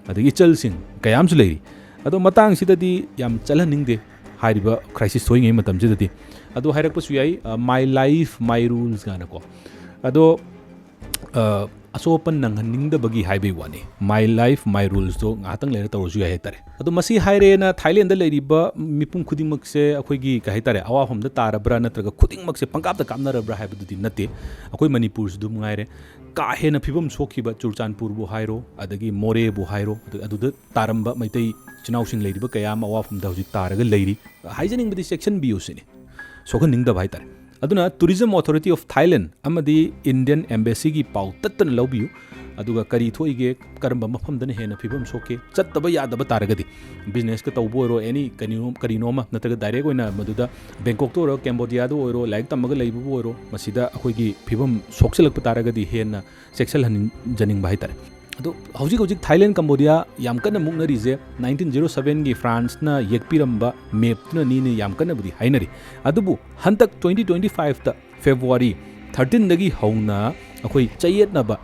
ꯑꯗꯒꯤ ꯏꯆꯜꯁꯤꯡ ꯀꯌꯥ ꯑꯃꯁꯨ ꯂꯩꯔꯤ꯫ ꯑꯗꯣ ꯃꯇꯥꯡꯁꯤꯗꯗꯤ ꯌꯥꯝ ꯆꯠꯍꯟꯅꯤꯡꯗꯦ ꯍꯥꯏꯔꯤꯕ ꯀ꯭ꯔꯥꯏꯁꯤꯁ ꯊꯣꯛꯏꯉꯩ ꯃꯇꯝꯁꯤꯗꯗꯤ꯫ ꯑꯗꯣ ꯍꯥꯏꯔꯛꯄꯁꯨ ꯌꯥꯏ, ꯑ, "My life, my rules" ꯀꯥꯏꯅꯀꯣ꯫ ꯑꯗꯣ, ꯑ, ꯑꯁꯣꯛ ꯑꯄꯟ ꯅꯪꯍꯟꯅꯤꯡꯗꯕꯒꯤ ꯍꯥꯏꯕꯒꯤ ꯋꯥꯅꯤ꯫ "My life, my rules"ꯗꯣ ꯉꯥꯏꯍꯥꯛꯇꯪ ꯂꯩꯔ ꯇꯧꯔꯁꯨ ꯌꯥꯏ ꯍꯥꯏꯇꯥꯔꯦ꯫ ꯑꯗꯣ ꯃꯁꯤ ꯍꯥꯏꯔꯦꯅ ꯊꯥꯏꯂꯦꯟꯗ ꯂꯩꯔꯤꯕ ꯃꯤꯄꯨꯝ ꯈꯨꯗꯤꯡꯃꯛꯁꯦ ꯑꯩꯈꯣꯏꯒꯤ, ꯀꯩ ꯍꯥꯏꯇꯥꯔꯦ, ꯑꯋꯥꯐꯝꯗ ꯇꯥꯔꯕ꯭ꯔꯥ ꯅꯠꯇ꯭ꯔꯒ ꯈꯨꯗꯤꯡꯃꯛꯁꯦ ꯄꯪꯀꯥꯞꯇ ꯀꯥꯞꯅꯔꯕ꯭ꯔꯥ ꯍꯥꯏꯕꯗꯨꯗꯤ ꯅꯠꯇꯦ꯫ ꯑꯩꯈꯣꯏ ꯃꯅꯤꯄꯨꯔꯁꯨ ꯑꯗꯨꯝ ꯉꯥꯏꯔꯦ꯫ ꯀꯥ ꯍꯦꯟꯅ ꯐꯤꯕꯝ ꯁꯣꯛꯈꯤꯕ ꯆꯨꯔꯆꯥꯟꯄꯨꯔꯕꯨ ꯍꯥꯏꯔꯣ, ꯑꯗꯒꯤ ꯃꯣꯔꯦꯕꯨ ꯍꯥꯏꯔꯣ, ꯑꯗꯨ, ꯑꯗꯨꯗ ꯇꯥꯔꯝꯕ ꯃꯩꯇꯩ ꯏꯆꯤꯟ ꯏꯅꯥꯎꯁꯤꯡ ꯂꯩꯔꯤꯕ ꯀꯌꯥ ꯑꯃ ꯑꯋꯥꯐꯝꯗ ꯍꯧꯖꯤꯛ ꯇꯥꯔꯒ ꯂꯩꯔꯤ꯫ ꯍꯥꯏꯖꯅꯤꯡꯕꯗꯤ ꯆꯦꯛꯁꯤꯟꯕꯤꯌꯨ ꯁꯤꯅꯤ, ꯁꯣꯛꯍꯟꯅꯤꯡꯗꯕ ꯍꯥꯏꯇꯥꯔꯦ꯫ ꯑꯗꯨꯅ Tourism Authority of Thailand ꯑꯃꯗꯤ ꯏꯟꯗꯤꯌꯟ ꯑꯦꯝꯕꯦꯁꯤꯒꯤ ꯄꯥꯎ ꯇꯠꯇꯅ ꯂꯧꯕꯤꯌꯨ꯫ ꯑꯗꯨꯒ ꯀꯔꯤ ꯊꯣꯛꯏꯒꯦ, ꯀꯔꯝꯕ ꯃꯐꯝꯗꯅ ꯍꯦꯟꯅ ꯐꯤꯕꯝ ꯁꯣꯛꯀꯦ, ꯆꯠꯇꯕ ꯌꯥꯗꯕ ꯇꯥꯔꯒꯗꯤ, ꯕꯤꯖꯤꯅꯦꯁꯀ ꯇꯧꯕ ꯑꯣꯏꯔꯣ, ꯑꯦꯅꯤ ꯀꯔꯤꯅꯣ-, ꯀꯔꯤꯅꯣ ꯑꯃ, ꯅꯠꯇ꯭ꯔꯒ ꯗꯥꯏꯔꯦꯛ ꯑꯣꯏꯅ ꯃꯗꯨꯗ ꯕꯦꯡꯀꯣꯛꯇ ꯑꯣꯏꯔꯣ, ꯀꯦꯝꯕꯣꯗꯤꯌꯥꯗ ꯑꯣꯏꯔꯣ, ꯂꯥꯏꯔꯤꯛ ꯇꯝꯃꯒ ꯂꯩꯕꯕꯨ ꯑꯣꯏꯔꯣ, ꯃꯁꯤꯗ ꯑꯩꯈꯣꯏꯒꯤ ꯐꯤꯕꯝ ꯁꯣꯛꯆꯤꯜꯂꯛꯄ ꯇꯥꯔꯒꯗꯤ ꯍꯦꯟꯅ ꯆꯦꯛꯁꯤꯜꯍꯟꯖꯅꯤꯡꯕ ꯍꯥꯏꯇꯥꯔꯦ꯫ ꯑꯗꯣ ꯍꯧꯖꯤꯛ ꯍꯧꯖꯤꯛ ꯊꯥꯏꯂꯦꯟ, ꯀꯝꯕꯣꯗꯤꯌꯥ ꯌꯥꯝ ꯀꯟꯅ ꯃꯨꯛꯅꯔꯤꯁꯦ ꯅꯥꯏꯟꯇꯤꯟ ꯖꯤꯔꯣ ꯁꯚꯦꯟꯒꯤ ꯐ꯭ꯔꯥꯟꯁꯅ ꯌꯦꯛꯄꯤꯔꯝꯕ ꯃꯦꯞꯇꯨꯅꯅꯤꯅ ꯌꯥꯝ ꯀꯟꯅꯕꯨꯗꯤ ꯍꯥꯏꯅꯔꯤ꯫ ꯑꯗꯨꯕꯨ ꯍꯟꯗꯛ ꯇ꯭ꯋꯦꯟꯇꯤ ꯇ꯭ꯋꯦꯟꯇꯤ ꯐꯥꯏꯚꯇ ꯐꯦꯕ꯭ꯔꯨꯋꯥꯔꯤ ꯊꯥꯔꯇꯤꯟꯗꯒꯤ ꯍꯧꯅ ꯑꯩꯈꯣꯏ ꯆꯌꯦꯠꯅꯕ,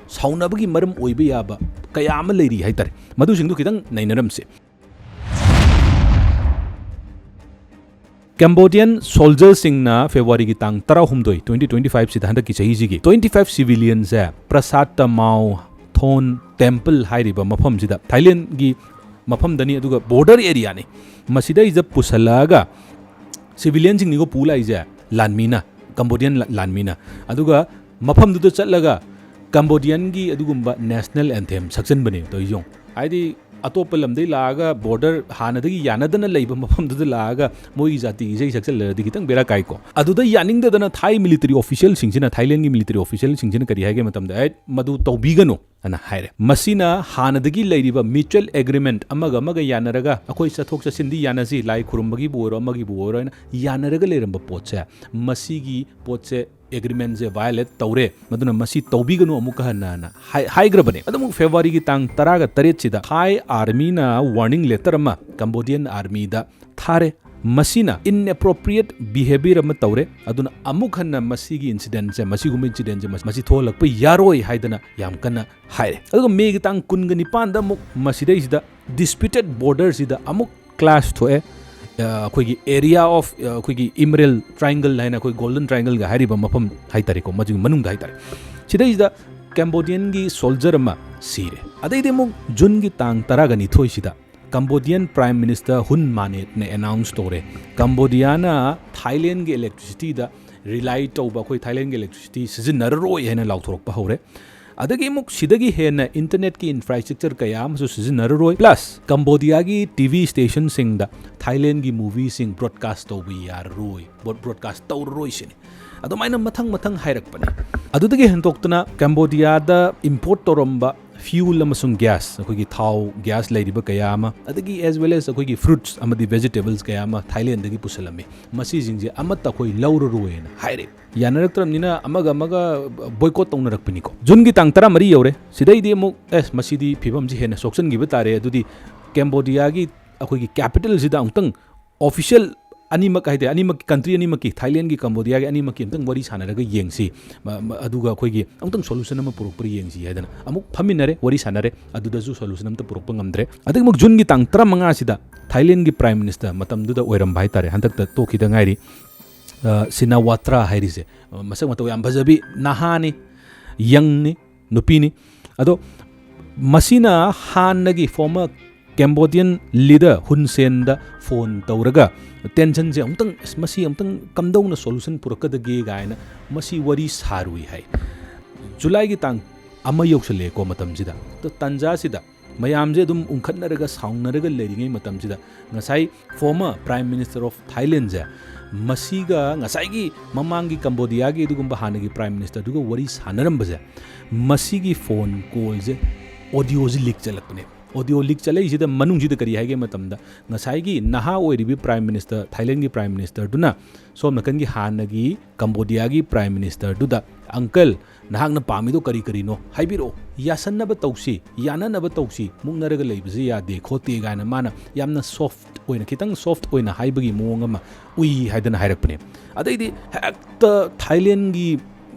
ꯁꯥꯎꯅꯕꯒꯤ ꯃꯔꯝ ꯑꯣꯏꯕ ꯌꯥꯕ ꯀꯌꯥ ꯑꯃ ꯂꯩꯔꯤ ꯍꯥꯏꯇꯥꯔꯦ꯫ ꯃꯗꯨꯁꯤꯡꯗꯨ ꯈꯤꯇꯪ ꯅꯩꯅꯔꯝꯁꯦ꯫ Cambodian soldierꯁꯤꯡꯅ Februaryꯒꯤ ꯇꯥꯡ ꯇꯔꯥꯍꯨꯝꯗꯣꯏ, twenty twenty five ꯁꯤꯗ, ꯍꯟꯗꯛꯀꯤ ꯆꯍꯤꯁꯤꯒꯤ twenty five civilianꯁꯦ Prasat Tamao Thon Temple ꯍꯥꯏꯔꯤꯕ ꯃꯐꯝꯁꯤꯗ, ꯊꯥꯏꯂꯦꯟꯒꯤ ꯃꯐꯝꯗꯅꯤ, ꯑꯗꯨꯒ border areaꯅꯤ, ꯃꯁꯤꯗꯩꯁꯤꯗ ꯄꯨꯁꯜꯂꯛꯑꯒ civilianꯁꯤꯡꯅꯤꯀꯣ ꯄꯨ ꯂꯥꯛꯏꯁꯦ, ꯂꯥꯟꯃꯤꯅ, Cambodian ꯂꯥꯟꯃꯤꯅ꯫ ꯑꯗꯨꯒ ꯃꯐꯝꯗꯨꯗ ꯆꯠꯂꯒ Cambodianꯒꯤ ꯑꯗꯨꯒꯨꯝꯕ national anthem ꯁꯛꯆꯟꯕꯅꯦ ꯇꯧꯔꯤꯁꯦ ꯌꯦꯡꯉꯣ꯫ ꯍꯥꯏꯗꯤ ꯑꯇꯣꯞꯄ ꯂꯝꯗꯩ ꯂꯥꯛꯑꯒ border ꯍꯥꯟꯅꯗꯒꯤ ꯌꯥꯅꯗꯅ ꯂꯩꯕ ꯃꯐꯝꯗꯨꯗ ꯂꯥꯛꯑꯒ ꯃꯣꯏꯒꯤ ꯖꯥꯇꯤꯒꯤ ꯏꯁꯩ ꯁꯛꯆꯜꯂꯗꯤ ꯈꯤꯇꯪ ꯕꯦꯔꯥ ꯀꯥꯏꯀꯣ꯫ ꯑꯗꯨꯗ ꯌꯥꯅꯤꯡꯗꯗꯅ ꯊꯥꯏ military officialꯁꯤꯡꯁꯤꯅ, ꯊꯥꯏꯂꯦꯟꯒꯤ military officialꯁꯤꯡꯁꯤꯅ ꯀꯔꯤ ꯍꯥꯏꯒꯦ ꯃꯇꯝꯗ, "ꯑꯦ, ꯃꯗꯨ ꯇꯧꯕꯤꯒꯅꯨ" ꯑꯅ ꯍꯥꯏꯔꯦ꯫ ꯃꯁꯤꯅ ꯍꯥꯟꯅꯗꯒꯤ ꯂꯩꯔꯤꯕ mutual agreement, ꯑꯃꯒ ꯑꯃꯒ ꯌꯥꯅꯔꯒ ꯑꯩꯈꯣꯏ ꯆꯠꯊꯣꯛ ꯆꯠꯁꯤꯟꯗꯤ ꯌꯥꯅꯁꯤ, ꯂꯥꯏ ꯈꯨꯔꯨꯝꯕꯒꯤꯕꯨ ꯑꯣꯏꯔꯣ ꯑꯃꯒꯤꯕꯨ ꯑꯣꯏꯔꯣ ꯍꯥꯏꯅ ꯌꯥꯅꯔꯒ ꯂꯩꯔꯝꯕ ꯄꯣꯠꯁꯦ, ꯃꯁꯤꯒꯤ ꯄꯣꯠꯁꯦ, agreementꯁꯦ violate ꯇꯧꯔꯦ, ꯃꯗꯨꯅ ꯃꯁꯤ ꯇꯧꯕꯤꯒꯅꯨ ꯑꯃꯨꯛꯀ ꯍꯟꯅ ꯍꯥꯏ-, ꯍꯥꯏꯈ꯭ꯔꯕꯅꯦ꯫ ꯑꯗꯨ ꯑꯃꯨꯛ Februaryꯒꯤ ꯇꯥꯡ ꯇꯔꯥꯒ ꯇꯔꯦꯠꯁꯤꯗ Thai armyꯅ warning letter ꯑꯃ Cambodian armyꯗ ꯊꯥꯔꯦ꯫ ꯃꯁꯤꯅ inappropriate behavior ꯑꯃ ꯇꯧꯔꯦ, ꯑꯗꯨꯅ ꯑꯃꯨꯛ ꯍꯟꯅ ꯃꯁꯤꯒꯤ incidentꯁꯦ, ꯃꯁꯤꯒꯨꯝꯕ incidentꯁꯦ ꯃꯁꯤ ꯊꯣꯛꯍꯜꯂꯛꯄ ꯌꯥꯔꯣꯏ ꯍꯥꯏꯗꯅ ꯌꯥꯝ ꯀꯟꯅ ꯍꯥꯏꯔꯦ꯫ ꯑꯗꯨꯒ Mayꯒꯤ ꯇꯥꯡ ꯀꯨꯟꯒ ꯅꯤꯄꯥꯟꯗ ꯑꯃꯨꯛ ꯃꯁꯤꯗꯩꯁꯤꯗ disputed borderꯁꯤꯗ ꯑꯃꯨꯛ clash ꯊꯣꯛꯑꯦ꯫ ꯑ, ꯑꯩꯈꯣꯏꯒꯤ area of, ꯑ, ꯑꯩꯈꯣꯏꯒꯤ Emerald Triangle ꯍꯥꯏꯅ ꯑꯩꯈꯣꯏ Golden Triangleꯒ ꯍꯥꯏꯔꯤꯕ ꯃꯐꯝ ꯍꯥꯏꯇꯥꯔꯦꯀꯣ, ꯃꯗꯨꯒꯤ ꯃꯅꯨꯡꯗ ꯍꯥꯏꯇꯥꯔꯦ꯫ ꯁꯤꯗꯩꯁꯤꯗ Cambodianꯒꯤ soldier ꯑꯃ ꯁꯤꯔꯦ꯫ ꯑꯗꯩꯗꯤ ꯑꯃꯨꯛ Juneꯒꯤ ꯇꯥꯡ ꯇꯔꯥꯒ ꯅꯤꯊꯣꯏꯁꯤꯗ Cambodian Prime Minister Hun Manetꯅ announce ꯇꯧꯔꯦ, Cambodiaꯅ Thailandꯒꯤ electricityꯗ rely ꯇꯧꯕ, ꯑꯩꯈꯣꯏ Thailandꯒꯤ electricity ꯁꯤꯖꯤꯟꯅꯔꯔꯣꯏ ꯍꯥꯏꯅ ꯂꯥꯎꯊꯣꯔꯛꯄ ꯍꯧꯔꯦ꯫ ꯑꯗꯒꯤ ꯑꯃꯨꯛ ꯁꯤꯗꯒꯤ ꯍꯦꯟꯅ internetꯀꯤ infrastructure ꯀꯌꯥ ꯑꯃꯁꯨ ꯁꯤꯖꯤꯟꯅꯔꯔꯣꯏ, plus Cambodiaꯒꯤ TV stationꯁꯤꯡꯗ Thailandꯒꯤ movieꯁꯤꯡ broadcast ꯇꯧꯕ ꯌꯥꯔꯔꯣꯏ, broad-, broadcast ꯇꯧꯔꯔꯣꯏ ꯁꯤꯅꯤ꯫ ꯑꯗꯨꯃꯥꯏꯅ ꯃꯊꯪ ꯃꯊꯪ ꯍꯥꯏꯔꯛꯄꯅꯤ꯫ ꯑꯗꯨꯗꯒꯤ ꯍꯦꯟꯗꯣꯛꯇꯅ Cambodiaꯗ import ꯇꯧꯔꯝꯕ fuel ꯑꯃꯁꯨꯡ gas, ꯑꯩꯈꯣꯏꯒꯤ ꯊꯥꯎ, gas ꯂꯩꯔꯤꯕ ꯀꯌꯥ ꯑꯃ, ꯑꯗꯒꯤ as well as ꯑꯩꯈꯣꯏꯒꯤ fruits ꯑꯃꯗꯤ vegetables ꯀꯌꯥ ꯑꯃ Thailandꯗꯒꯤ ꯄꯨꯁꯜꯂꯝꯃꯤ꯫ ꯃꯁꯤꯁꯤꯡꯁꯦ ꯑꯃꯠꯇ ꯑꯩꯈꯣꯏ ꯂꯧꯔꯔꯣꯏꯅ ꯍꯥꯏꯔꯦ꯫ ꯌꯥꯅꯔꯛꯇ꯭ꯔꯕꯅꯤꯅ ꯑꯃꯒ ꯑꯃꯒ boycott ꯇꯧꯅꯔꯛꯄꯅꯤꯀꯣ꯫ Juneꯒꯤ ꯇꯥꯡ ꯇꯔꯥꯃꯔꯤ ꯌꯧꯔꯦ꯫ ꯁꯤꯗꯩꯗꯤ ꯑꯃꯨꯛ, "ꯑꯦꯁ, ꯃꯁꯤꯗꯤ ꯐꯤꯕꯝꯁꯤ ꯍꯦꯟꯅ ꯁꯣꯛꯆꯟꯈꯤꯕ ꯇꯥꯔꯦ, ꯑꯗꯨꯗꯤ Cambodiaꯒꯤ ꯑꯩꯈꯣꯏꯒꯤ capitalꯁꯤꯗ ꯑꯃꯨꯛꯇꯪ official ꯑꯅꯤꯃꯛ ꯍꯥꯏꯗꯤ ꯑꯅꯤꯃꯛ country ꯑꯅꯤꯃꯛꯀꯤ, Thailandꯒꯤ Cambodiaꯒꯤ ꯑꯅꯤꯃꯛꯀꯤ ꯑꯝꯇꯪ ꯋꯥꯔꯤ ꯁꯥꯟꯅꯔꯒ ꯌꯦꯡꯁꯤ, ꯃ- ꯃ- ꯑꯗꯨꯒ ꯑꯩꯈꯣꯏꯒꯤ ꯑꯃꯨꯛꯇꯪ solution ꯑꯃ ꯄꯨꯔꯛꯄ꯭ꯔꯥ ꯌꯦꯡꯁꯤ ꯍꯥꯏꯗꯅ ꯑꯃꯨꯛ ꯐꯝꯃꯤꯟꯅꯔꯦ, ꯋꯥꯔꯤ ꯁꯥꯟꯅꯔꯦ꯫ ꯑꯗꯨꯗꯁꯨ solution ꯑꯝꯇ ꯄꯨꯔꯛꯄ ꯉꯝꯗ꯭ꯔꯦ꯫ ꯑꯗꯒꯤ ꯑꯃꯨꯛ Juneꯒꯤ ꯇꯥꯡ ꯇꯔꯥꯃꯉꯥꯁꯤꯗ Thailandꯒꯤ Prime Minister ꯃꯇꯝꯗꯨꯗ ꯑꯣꯏꯔꯝꯕ ꯍꯥꯏꯇꯥꯔꯦ, ꯍꯟꯗꯛꯇ ꯇꯣꯛꯈꯤꯗ ꯉꯥꯏꯔꯤ, ꯑ, Shinawatra ꯍꯥꯏꯔꯤꯁꯦ, ꯑ, ꯃꯁꯛ ꯃꯇꯧ ꯌꯥꯝ ꯐꯖꯕꯤ, ꯅꯍꯥꯅꯤ, youngꯅꯤ, ꯅꯨꯄꯤꯅꯤ꯫ ꯑꯗꯣ ꯃꯁꯤꯅ ꯍꯥꯟꯅꯒꯤ former Cambodian leader Hun Senꯗ phone ꯇꯧꯔꯒ tensionꯁꯦ ꯑꯃꯨꯛꯇꯪ, "ꯑꯁ, ꯃꯁꯤ ꯑꯃꯨꯛꯇꯪ ꯀꯝꯗꯧꯅ solution ꯄꯨꯔꯛꯀꯗꯒꯦ?" ꯀꯥꯏꯅ ꯃꯁꯤ ꯋꯥꯔꯤ ꯁꯥꯔꯨꯏ ꯍꯥꯏ꯫ Julyꯒꯤ ꯇꯥꯡ ꯑꯃ ꯌꯧꯁꯜꯂꯛꯑꯦꯀꯣ ꯃꯇꯝꯁꯤꯗ꯫ ꯑꯗꯣ ꯇꯥꯟꯖꯥꯁꯤꯗ ꯃꯌꯥꯝꯁꯦ ꯑꯗꯨꯝ ꯎꯪꯈꯠꯅꯔꯒ ꯁꯥꯎꯅꯔꯒ ꯂꯩꯔꯤꯉꯩ ꯃꯇꯝꯁꯤꯗ ꯉꯁꯥꯏ former Prime Minister of Thailandꯁꯦ ꯃꯁꯤꯒ ꯉꯁꯥꯏꯒꯤ ꯃꯃꯥꯡꯒꯤ Cambodiaꯒꯤ ꯑꯗꯨꯒꯨꯝꯕ ꯍꯥꯟꯅꯒꯤ Prime Ministerꯗꯨꯒ ꯋꯥꯔꯤ ꯁꯥꯟꯅꯔꯝꯕꯁꯦ, ꯃꯁꯤꯒꯤ phone callꯁꯦ audioꯁꯦ leak ꯆꯠꯂꯛꯄꯅꯦ꯫ Audio leak ꯆꯠꯂꯛꯏꯁꯤꯗ ꯃꯅꯨꯡꯁꯤꯗ ꯀꯔꯤ ꯍꯥꯏꯒꯦ ꯃꯇꯝꯗ, ꯉꯁꯥꯏꯒꯤ ꯅꯍꯥ ꯑꯣꯏꯔꯤꯕꯤ Prime Minister, Thailandꯒꯤ Prime Ministerꯗꯨꯅ ꯁꯣꯝ ꯅꯥꯀꯟꯒꯤ ꯍꯥꯟꯅꯒꯤ Cambodiaꯒꯤ Prime Ministerꯗꯨꯗ, "Uncle, ꯅꯍꯥꯛꯅ ꯄꯥꯝꯃꯤꯗꯣ ꯀꯔꯤ ꯀꯔꯤꯅꯣ ꯍꯥꯏꯕꯤꯔꯛꯑꯣ, ꯌꯥꯁꯟꯅꯕ ꯇꯧꯁꯤ, ꯌꯥꯅꯅꯕ ꯇꯧꯁꯤ, ꯃꯨꯛꯅꯔꯒ ꯂꯩꯕꯁꯤ ꯌꯥꯗꯦ ꯈꯣꯠꯇꯦ" ꯀꯥꯏꯅ ꯃꯥꯅ ꯌꯥꯝꯅ soft ꯑꯣꯏꯅ, ꯈꯤꯇꯪ soft ꯑꯣꯏꯅ ꯍꯥꯏꯕꯒꯤ ꯃꯑꯣꯡ ꯑꯃ ꯎꯏ ꯍꯥꯏꯗꯅ ꯍꯥꯏꯔꯛꯄꯅꯦ꯫ ꯑꯗꯩꯗꯤ ꯍꯦꯛꯇ Thailandꯒꯤ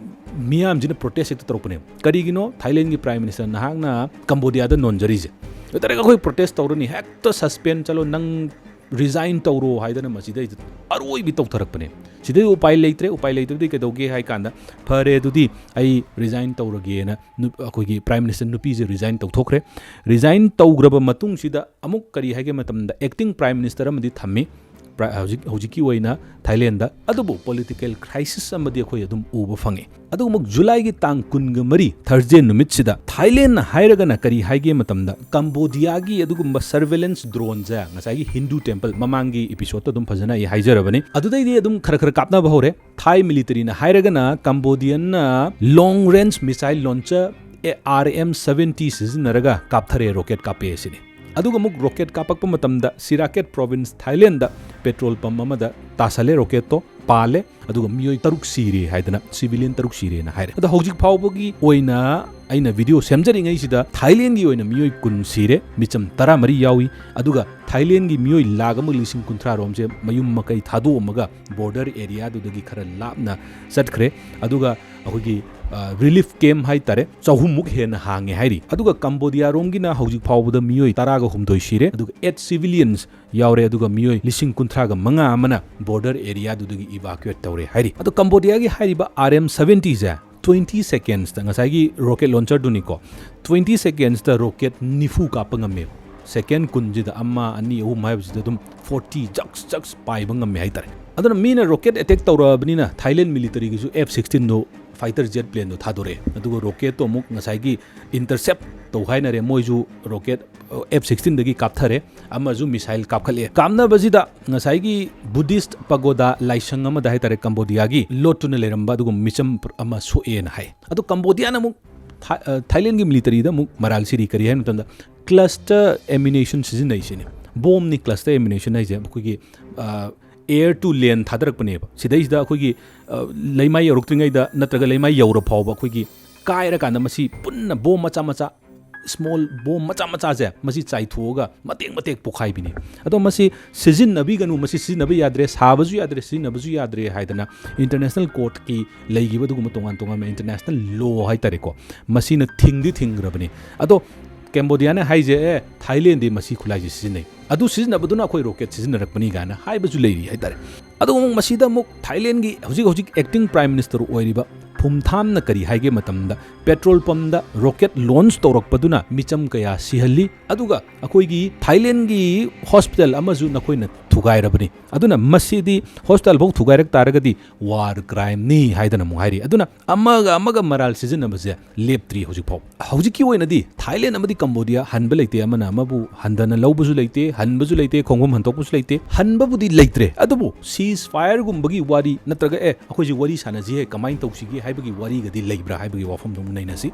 ꯃꯤꯌꯥꯝꯁꯤꯅ protest ꯍꯦꯛꯇ ꯇꯧꯔꯛꯄꯅꯦ꯫ "ꯀꯔꯤꯒꯤꯅꯣ Thailandꯒꯤ Prime Minister ꯅꯍꯥꯛꯅ Cambodiaꯗ ꯅꯣꯟꯖꯔꯤꯁꯦ? ꯅꯠꯇ꯭ꯔꯒ ꯑꯩꯈꯣꯏ protest ꯇꯧꯔꯅꯤ, ꯍꯦꯛꯇ suspend ꯆꯠꯂꯣ, ꯅꯪ resign ꯇꯧꯔꯣ" ꯍꯥꯏꯗꯅ ꯃꯁꯤꯗꯩꯗ ꯑꯔꯣꯏꯕꯤ ꯇꯧꯊꯔꯛꯄꯅꯦ꯫ ꯁꯤꯗꯩ ꯎꯄꯥꯏ ꯂꯩꯇ꯭ꯔꯦ꯫ ꯎꯄꯥꯏ ꯂꯩꯇꯕꯗꯤ ꯀꯩꯗꯧꯒꯦ ꯍꯥꯏ ꯀꯥꯟꯗ, "ꯐꯔꯦ, ꯑꯗꯨꯗꯤ ꯑꯩ resign ꯇꯧꯔꯒꯦꯅ" ꯅꯨ-, ꯑꯩꯈꯣꯏꯒꯤ Prime Minister ꯅꯨꯄꯤꯁꯦ resign ꯇꯧꯊꯣꯛꯈ꯭ꯔꯦ꯫ Resign ꯇꯧꯈ꯭ꯔꯕ ꯃꯇꯨꯡꯁꯤꯗ ꯑꯃꯨꯛ ꯀꯔꯤ ꯍꯥꯏꯒꯦ ꯃꯇꯝꯗ, acting Prime Minister ꯑꯃꯗꯤ ꯊꯝꯃꯤ꯫ ꯄ꯭ꯔ-, ꯍꯧꯖꯤꯛ, ꯍꯧꯖꯤꯛꯀꯤ ꯑꯣꯏꯅ Thailandꯗ꯫ ꯑꯗꯨꯕꯨ political crisis ꯑꯃꯗꯤ ꯑꯩꯈꯣꯏ ꯑꯗꯨꯝ ꯎꯕ ꯐꯪꯉꯤ꯫ ꯑꯗꯨꯒ ꯑꯃꯨꯛ Julyꯒꯤ ꯇꯥꯡ ꯀꯨꯟꯒ ꯃꯔꯤ, Thursday ꯅꯨꯃꯤꯠꯁꯤꯗ, Thailandꯅ ꯍꯥꯏꯔꯒꯅ ꯀꯔꯤ ꯍꯥꯏꯒꯦ ꯃꯇꯝꯗ, Cambodiaꯒꯤ ꯑꯗꯨꯒꯨꯝꯕ surveillance droneꯁꯦ, ꯉꯁꯥꯏꯒꯤ Hindu temple, ꯃꯃꯥꯡꯒꯤ episodeꯇ ꯑꯗꯨꯝ ꯐꯖꯅ ꯑꯩ ꯍꯥꯏꯖꯔꯕꯅꯤ, ꯑꯗꯨꯗꯩꯗꯤ ꯑꯗꯨꯝ ꯈꯔ ꯈꯔ ꯀꯥꯞꯅꯕ ꯍꯧꯔꯦ꯫ Thai militaryꯅ ꯍꯥꯏꯔꯒꯅ Cambodianꯅ long range missile launcher, ꯑꯦ, R M seventy ꯁꯤꯖꯤꯟꯅꯔꯒ ꯀꯥꯞꯊꯔꯦ, rocket ꯀꯥꯞꯄꯦ ꯁꯤꯅꯤ꯫ ꯑꯗꯨꯒ ꯑꯃꯨꯛ rocket ꯀꯥꯞꯄꯛꯄ ꯃꯇꯝꯗ Siraket Province, Thailandꯗ petrol pump ꯑꯃꯗ ꯇꯥꯁꯜꯂꯦ rocketꯇꯣ, ꯄꯥꯜꯂꯦ, ꯑꯗꯨꯒ ꯃꯤꯑꯣꯏ ꯇꯔꯨꯛ ꯁꯤꯔꯦ ꯍꯥꯏꯗꯅ, civilian ꯇꯔꯨꯛ ꯁꯤꯔꯦꯅ ꯍꯥꯏꯔꯦ꯫ ꯑꯗꯣ ꯍꯧꯖꯤꯛ ꯐꯥꯎꯕꯒꯤ ꯑꯣꯏꯅ ꯑꯩꯅ ꯚꯤꯗꯤꯑꯣ ꯁꯦꯝꯖꯔꯤꯉꯩꯁꯤꯗ ꯊꯥꯏꯂꯦꯟꯒꯤ ꯑꯣꯏꯅ ꯃꯤꯑꯣꯏ ꯀꯨꯟ ꯁꯤꯔꯦ, ꯃꯤꯆꯝ ꯇꯔꯥꯃꯔꯤ ꯌꯥꯎꯏ, ꯑꯗꯨꯒ ꯊꯥꯏꯂꯦꯟꯒꯤ ꯃꯤꯑꯣꯏ ꯂꯥꯈ ꯑꯃꯒ ꯂꯤꯁꯤꯡ ꯀꯨꯟꯊ꯭ꯔꯥ ꯔꯣꯝꯁꯦ ꯃꯌꯨꯝ ꯃꯀꯩ ꯊꯥꯗꯣꯛꯑꯝꯃꯒ ꯕꯣꯔꯗꯔ ꯑꯦꯔꯤꯌꯥꯗꯨꯗꯒꯤ ꯈꯔ ꯂꯥꯞꯅ ꯆꯠꯈ꯭ꯔꯦ꯫ ꯑꯗꯨꯒ ꯑꯩꯈꯣꯏꯒꯤ ꯔꯤꯂꯤꯐ ꯀꯦꯝ ꯍꯥꯏꯇꯥꯔꯦ, ꯆꯍꯨꯝꯃꯨꯛ ꯍꯦꯟꯅ ꯍꯥꯡꯉꯦ ꯍꯥꯏꯔꯤ꯫ ꯑꯗꯨꯒ ꯀꯝꯕꯣꯗꯤꯌꯥꯔꯣꯝꯒꯤꯅ ꯍꯧꯖꯤꯛ ꯐꯥꯎꯕꯗ ꯃꯤꯑꯣꯏ ꯇꯔꯥꯒ ꯍꯨꯝꯗꯣꯏ ꯁꯤꯔꯦ, ꯑꯗꯨꯒ ꯑꯦꯠ ꯁꯤꯚꯤꯂꯤꯌꯟꯁ ꯌꯥꯎꯔꯦ, ꯑꯗꯨꯒ ꯃꯤꯑꯣꯏ ꯂꯤꯁꯤꯡ ꯀꯨꯟꯊ꯭ꯔꯥꯒ ꯃꯉꯥ ꯑꯃꯅ ꯕꯣꯔꯗꯔ ꯑꯦꯔꯤꯌꯥꯗꯨꯗꯒꯤ ꯏꯚꯥꯀ꯭ꯌꯨꯑꯦꯠ ꯇꯧꯔꯦ ꯍꯥꯏꯔꯤ꯫ ꯑꯗꯣ ꯀꯝꯕꯣꯗꯤꯌꯥꯒꯤ ꯍꯥꯏꯔꯤꯕ ꯑꯥꯔ ꯑꯦꯝ ꯁꯚꯦꯟꯇꯤꯁꯦ ꯇ꯭ꯋꯦꯟꯇꯤ ꯁꯦꯀꯦꯟꯁꯇ, ꯉꯁꯥꯏꯒꯤ ꯔꯣꯀꯦꯠ ꯂꯣꯟꯆꯔꯗꯨꯅꯤꯀꯣ, ꯇ꯭ꯋꯦꯟꯇꯤ ꯁꯦꯀꯦꯟꯁꯇ ꯔꯣꯀꯦꯠ ꯅꯤꯐꯨ ꯀꯥꯞꯄ ꯉꯝꯃꯦꯕ꯫ ꯁꯦꯀꯦꯟ ꯀꯨꯟꯁꯤꯗ ꯑꯃ, ꯑꯅꯤ, ꯑꯍꯨꯝ ꯍꯥꯏꯕꯁꯤꯗ ꯑꯗꯨꯝ ꯐꯣꯔꯇꯤ ꯖꯛꯁ ꯖꯛꯁ ꯄꯥꯏꯕ ꯉꯝꯃꯦ ꯍꯥꯏꯇꯥꯔꯦ꯫ ꯑꯗꯨꯅ ꯃꯤꯅ ꯔꯣꯀꯦꯠ ꯑꯦꯇꯦꯛ ꯇꯧꯔꯛꯑꯕꯅꯤꯅ ꯊꯥꯏꯂꯦꯟ ꯃꯤꯂꯤꯇꯔꯤꯒꯤꯁꯨ ꯑꯦꯐ ꯁꯤꯛꯁꯇꯤꯟꯗꯣ, ꯐꯥꯏꯇꯔ ꯖꯦꯠ ꯄ꯭ꯂꯦꯟꯗꯣ ꯊꯥꯗꯣꯔꯛꯑꯦ, ꯑꯗꯨꯒ ꯔꯣꯀꯦꯠꯇꯣ ꯑꯃꯨꯛ ꯉꯁꯥꯏꯒꯤ ꯏꯟꯇꯔꯁꯦꯞ ꯇꯧ ꯍꯥꯏꯅꯔꯦ꯫ ꯃꯣꯏꯁꯨ ꯔꯣꯀꯦꯠ ꯑꯦꯐ ꯁꯤꯛꯁꯇꯤꯟꯗꯒꯤ ꯀꯥꯞꯊꯔꯦ, ꯑꯃꯁꯨ ꯃꯤꯁꯥꯏꯜ ꯀꯥꯞꯈꯠꯂꯛꯑꯦ꯫ ꯀꯥꯞꯅꯕꯁꯤꯗ ꯉꯁꯥꯏꯒꯤ ꯕꯨꯙꯤꯁ꯭ꯠ ꯄꯒꯣꯗꯥ ꯂꯥꯏꯁꯪ ꯑꯃꯗ ꯍꯥꯏꯇꯥꯔꯦ, ꯀꯝꯕꯣꯗꯤꯌꯥꯒꯤ ꯂꯣꯠꯇꯨꯅ ꯂꯩꯔꯝꯕ ꯑꯗꯨꯒꯨꯝꯕ ꯃꯤꯆꯝ ꯑꯃ ꯁꯣꯛꯑꯦꯅ ꯍꯥꯏ꯫ ꯑꯗꯣ ꯀꯝꯕꯣꯗꯤꯌꯥꯅ ꯑꯃꯨꯛ ꯊꯥ-, ꯑ, ꯊꯥꯏꯂꯦꯟꯒꯤ ꯃꯤꯂꯤꯇꯔꯤꯗ ꯑꯃꯨꯛ ꯃꯔꯥꯜ ꯁꯤꯔꯤ꯫ ꯀꯔꯤ ꯍꯥꯏꯕ ꯃꯇꯝꯗ, ꯀ꯭ꯂꯁꯇꯔ ꯑꯦꯃꯤꯅꯦꯁꯟ ꯁꯤꯖꯤꯟꯅꯩꯁꯤꯅꯦ꯫ ꯕꯣꯝꯅꯤ ꯀ꯭ꯂꯁꯇꯔ ꯑꯦꯃꯤꯅꯦꯁꯟ ꯍꯥꯏꯁꯦ, ꯑꯩꯈꯣꯏꯒꯤ, ꯑ, ꯑꯦꯌꯔ ꯇꯨ ꯂꯦꯟ ꯊꯥꯗꯔꯛꯄꯅꯦꯕ꯫ ꯁꯤꯗꯩꯁꯤꯗ ꯑꯩꯈꯣꯏꯒꯤ, ꯑ, ꯂꯩꯃꯥꯏ ꯌꯧꯔꯛꯇ꯭ꯔꯤꯉꯩꯗ ꯅꯠꯇ꯭ꯔꯒ ꯂꯩꯃꯥꯏ ꯌꯧꯔ ꯐꯥꯎꯕ ꯑꯩꯈꯣꯏꯒꯤ ꯀꯥꯏꯔꯀꯥꯟꯗ ꯃꯁꯤ ꯄꯨꯟꯅ ꯕꯣꯝ ꯃꯆꯥ ꯃꯆꯥ, ꯁ꯭ꯃꯣꯜ ꯕꯣꯝ ꯃꯆꯥ ꯃꯆꯥꯁꯦ ꯃꯁꯤ ꯆꯥꯏꯊꯣꯛꯑꯒ ꯃꯇꯦꯛ ꯃꯇꯦꯛ ꯄꯣꯈꯥꯏꯕꯤꯅꯤ꯫ ꯑꯗꯣ ꯃꯁꯤ ꯁꯤꯖꯤꯟꯅꯕꯤꯒꯅꯨ, ꯃꯁꯤ ꯁꯤꯖꯤꯟꯅꯕ ꯌꯥꯗ꯭ꯔꯦ, ꯁꯥꯕꯁꯨ ꯌꯥꯗ꯭ꯔꯦ, ꯁꯤꯖꯤꯟꯅꯕꯁꯨ ꯌꯥꯗ꯭ꯔꯦ ꯍꯥꯏꯗꯅ ꯏꯟꯇꯔꯅꯦꯁꯅꯦꯜ ꯀꯣꯔꯠꯀꯤ ꯂꯩꯈꯤꯕ ꯑꯗꯨꯒꯨꯝꯕ ꯇꯣꯉꯥꯟ ꯇꯣꯉꯥꯟꯕ ꯏꯟꯇꯔꯅꯦꯁꯅꯦꯜ ꯂꯣ ꯍꯥꯏꯇꯥꯔꯦꯀꯣ, ꯃꯁꯤꯅ ꯊꯤꯡꯗꯤ ꯊꯤꯡꯈ꯭ꯔꯕꯅꯤ꯫ ꯑꯗꯣ ꯀꯦꯝꯕꯣꯗꯤꯌꯥꯅ ꯍꯥꯏꯁꯦ, "ꯑꯦ, ꯊꯥꯏꯂꯦꯟꯗꯤ ꯃꯁꯤ ꯈꯨꯠꯂꯥꯏꯁꯦ ꯁꯤꯖꯤꯟꯅꯩ, ꯑꯗꯨ ꯁꯤꯖꯤꯟꯅꯕꯗꯨꯅ ꯑꯩꯈꯣꯏ ꯔꯣꯀꯦꯠ ꯁꯤꯖꯤꯟꯅꯔꯛꯄꯅꯤ" ꯀꯥꯏꯅ ꯍꯥꯏꯕꯁꯨ ꯂꯩꯔꯤ ꯍꯥꯏꯇꯥꯔꯦ꯫ ꯑꯗꯨꯒ ꯑꯃꯨꯛ ꯃꯁꯤꯗ ꯑꯃꯨꯛ ꯊꯥꯏꯂꯦꯟꯒꯤ ꯍꯧꯖꯤꯛ ꯍꯧꯖꯤꯛ ꯑꯦꯛꯇꯤꯡ ꯄ꯭ꯔꯥꯏꯝ ꯃꯤꯅꯤꯁꯇꯔ ꯑꯣꯏꯔꯤꯕ ꯐꯨꯝꯊꯥꯝꯅ ꯀꯔꯤ ꯍꯥꯏꯒꯦ ꯃꯇꯝꯗ, ꯄꯦꯇ꯭ꯔꯣꯜ ꯄꯝꯗ ꯔꯣꯀꯦꯠ ꯂꯣꯟꯆ ꯇꯧꯔꯛꯄꯗꯨꯅ ꯃꯤꯆꯝ ꯀꯌꯥ ꯁꯤꯍꯜꯂꯤ, ꯑꯗꯨꯒ ꯑꯩꯈꯣꯏꯒꯤ ꯊꯥꯏꯂꯦꯟꯒꯤ ꯍꯣꯁꯄꯤꯇꯥꯜ ꯑꯃꯁꯨ ꯅꯈꯣꯏꯅ ꯊꯨꯒꯥꯏꯔꯕꯅꯤ, ꯑꯗꯨꯅ ꯃꯁꯤꯗꯤ ꯍꯣꯁꯄꯤꯇꯥꯜ ꯐꯥꯎ ꯊꯨꯒꯥꯏꯔꯛ ꯇꯥꯔꯒꯗꯤ ꯋꯥꯔ ꯀ꯭ꯔꯥꯏꯝꯅꯤ ꯍꯥꯏꯗꯅ ꯑꯃꯨꯛ ꯍꯥꯏꯔꯤ꯫ ꯑꯗꯨꯅ ꯑꯃꯒ ꯑꯃꯒ ꯃꯔꯥꯜ ꯁꯤꯖꯤꯟꯅꯕꯁꯦ ꯂꯦꯞꯇ꯭ꯔꯤ ꯍꯧꯖꯤꯛ ꯐꯥꯎ꯫ ꯍꯧꯖꯤꯛꯀꯤ ꯑꯣꯏꯅꯗꯤ ꯊꯥꯏꯂꯦꯟ ꯑꯃꯗꯤ ꯀꯝꯕꯣꯗꯤꯌꯥ ꯍꯟꯕ ꯂꯩꯇꯦ, ꯑꯃꯅ ꯑꯃꯕꯨ ꯍꯟꯊꯅ ꯂꯧꯕꯁꯨ ꯂꯩꯇꯦ, ꯍꯟꯕꯁꯨ ꯂꯩꯇꯦ, ꯈꯣꯡꯐꯝ ꯍꯟꯗꯣꯛꯄꯁꯨ ꯂꯩꯇꯦ꯫ ꯍꯟꯕꯕꯨꯗꯤ ꯂꯩꯇ꯭ꯔꯦ, ꯑꯗꯨꯕꯨ ꯁꯤꯖ ꯐꯥꯌꯔꯒꯨꯝꯕꯒꯤ ꯋꯥꯔꯤ ꯅꯠꯇ꯭ꯔꯒ, "ꯑꯦ, ꯑꯩꯈꯣꯏꯁꯤ ꯋꯥꯔꯤ ꯁꯥꯟꯅꯁꯤꯍꯦ, ꯀꯃꯥꯏꯅ ꯇꯧꯁꯤꯒꯦ?" ꯍꯥꯏꯕꯒꯤ ꯋꯥꯔꯤꯒꯗꯤ ꯂꯩꯕ꯭ꯔꯥ ꯍꯥꯏꯕꯒꯤ ꯋꯥꯐꯝꯗꯨ ꯑꯃꯨꯛ ꯅꯩꯅꯁꯤ꯫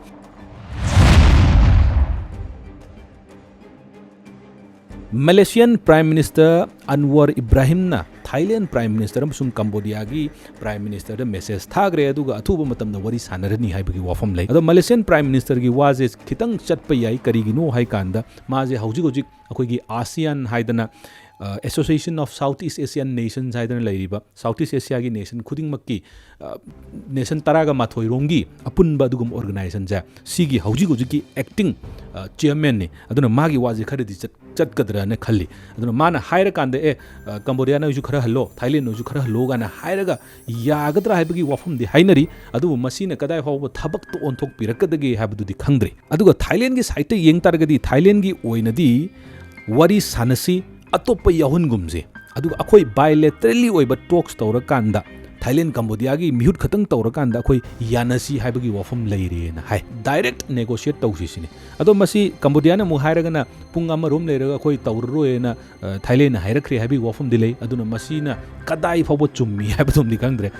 ꯃꯦꯂꯦꯁꯤꯌꯥꯟ ꯄ꯭ꯔꯥꯏꯝ ꯃꯤꯅꯤꯁꯇꯔ ꯑꯟꯋꯔ ꯏꯕ꯭ꯔꯥꯍꯤꯝꯅ ꯊꯥꯏꯂꯦꯟ Prime Minister ꯑꯃꯁꯨꯡ ꯀꯝꯕꯣꯗꯤꯌꯥꯒꯤ Prime Ministerꯗ message ꯊꯥꯈ꯭ꯔꯦ, ꯑꯗꯨꯒ ꯑꯊꯨꯕ ꯃꯇꯝꯗ ꯋꯥꯔꯤ ꯁꯥꯟꯅꯔꯅꯤ ꯍꯥꯏꯕꯒꯤ ꯋꯥꯐꯝ ꯂꯩ꯫ ꯑꯗꯣ Malaysian Prime Ministerꯒꯤ ꯋꯥꯁꯦ ꯈꯤꯇꯪ ꯆꯠꯄ ꯌꯥꯏ꯫ ꯀꯔꯤꯒꯤꯅꯣ ꯍꯥꯏ ꯀꯥꯟꯗ, ꯃꯥꯁꯦ ꯍꯧꯖꯤꯛ ꯍꯧꯖꯤꯛ ꯑꯩꯈꯣꯏꯒꯤ ASEAN ꯍꯥꯏꯗꯅ, ꯑ, Association of Southeast Asian Nations ꯍꯥꯏꯗꯅ ꯂꯩꯔꯤꯕ Southeast Asiaꯒꯤ nation ꯈꯨꯗꯤꯡꯃꯛꯀꯤ, ꯑ, nation ꯇꯔꯥꯒ ꯃꯥꯊꯣꯏ ꯔꯣꯝꯒꯤ ꯑꯄꯨꯟꯕ ꯑꯗꯨꯒꯨꯝꯕ organizationꯁꯦ, ꯁꯤꯒꯤ ꯍꯧꯖꯤꯛ ꯍꯧꯖꯤꯛꯀꯤ acting, ꯑ, chairmanꯅꯤ꯫ ꯑꯗꯨꯅ ꯃꯥꯒꯤ ꯋꯥꯁꯦ ꯈꯔꯗꯤ ꯆꯠ-, ꯆꯠꯀꯗ꯭ꯔꯅ ꯈꯜꯂꯤ꯫ ꯑꯗꯨꯅ ꯃꯥꯅ ꯍꯥꯏꯔꯀꯥꯟꯗ, "ꯑꯦ, ꯑ, ꯀꯝꯕꯣꯗꯤꯌꯥ ꯅꯣꯏꯁꯨ ꯈꯔ ꯍꯜꯂꯣ, ꯊꯥꯏꯂꯦꯟ ꯅꯣꯏꯁꯨ ꯈꯔ ꯍꯜꯂꯣ" ꯀꯥꯏꯅ ꯍꯥꯏꯔꯒ ꯌꯥꯒꯗ꯭ꯔꯥ ꯍꯥꯏꯕꯒꯤ ꯋꯥꯐꯝꯗꯤ ꯍꯥꯏꯅꯔꯤ꯫ ꯑꯗꯨꯕꯨ ꯃꯁꯤꯅ ꯀꯗꯥꯏ ꯐꯥꯎꯕ ꯊꯕꯛꯇ ꯑꯣꯟꯊꯣꯛꯄꯤꯔꯛꯀꯗꯒꯦ ꯍꯥꯏꯕꯗꯨꯗꯤ ꯈꯪꯗ꯭ꯔꯤ꯫ ꯑꯗꯨꯒ ꯊꯥꯏꯂꯦꯟꯒꯤ sideꯇ ꯌꯦꯡ ꯇꯥꯔꯒꯗꯤ, ꯊꯥꯏꯂꯦꯟꯒꯤ ꯑꯣꯏꯅꯗꯤ ꯋꯥꯔꯤ ꯁꯥꯟꯅꯁꯤ, ꯑꯇꯣꯞꯄ ꯌꯥꯎꯍꯟꯒꯨꯝꯁꯤ, ꯑꯗꯨꯒ ꯑꯩꯈꯣꯏ bilaterally ꯑꯣꯏꯕ talks ꯇꯧꯔꯀꯥꯟꯗ, ꯊꯥꯏꯂꯦꯟ ꯀꯝꯕꯣꯗꯤꯌꯥꯒꯤ ꯃꯤꯍꯨꯠ ꯈꯛꯇꯪ ꯇꯧꯔꯀꯥꯟꯗ ꯑꯩꯈꯣꯏ ꯌꯥꯅꯁꯤ ꯍꯥꯏꯕꯒꯤ ꯋꯥꯐꯝ ꯂꯩꯔꯦꯅ ꯍꯥꯏ꯫ Direct negotiate ꯇꯧꯁꯤ ꯁꯤꯅꯤ꯫ ꯑꯗꯣ ꯃꯁꯤ ꯀꯝꯕꯣꯗꯤꯌꯥꯅ ꯑꯃꯨꯛ ꯍꯥꯏꯔꯒꯅ, "ꯄꯨꯡ ꯑꯃꯔꯣꯝ ꯂꯩꯔꯒ ꯑꯩꯈꯣꯏ ꯇꯧꯔꯔꯣꯏꯅ, ꯑ, ꯊꯥꯏꯂꯦꯟꯅ ꯍꯥꯏꯔꯛꯈ꯭ꯔꯦ" ꯍꯥꯏꯕꯒꯤ ꯋꯥꯐꯝꯗꯤ ꯂꯩ꯫ ꯑꯗꯨꯅ ꯃꯁꯤꯅ ꯀꯗꯥꯏ ꯐꯥꯎꯕ ꯆꯨꯝꯃꯤ ꯍꯥꯏꯕꯗꯨꯝꯗꯤ ꯈꯪꯗ꯭ꯔꯦ꯫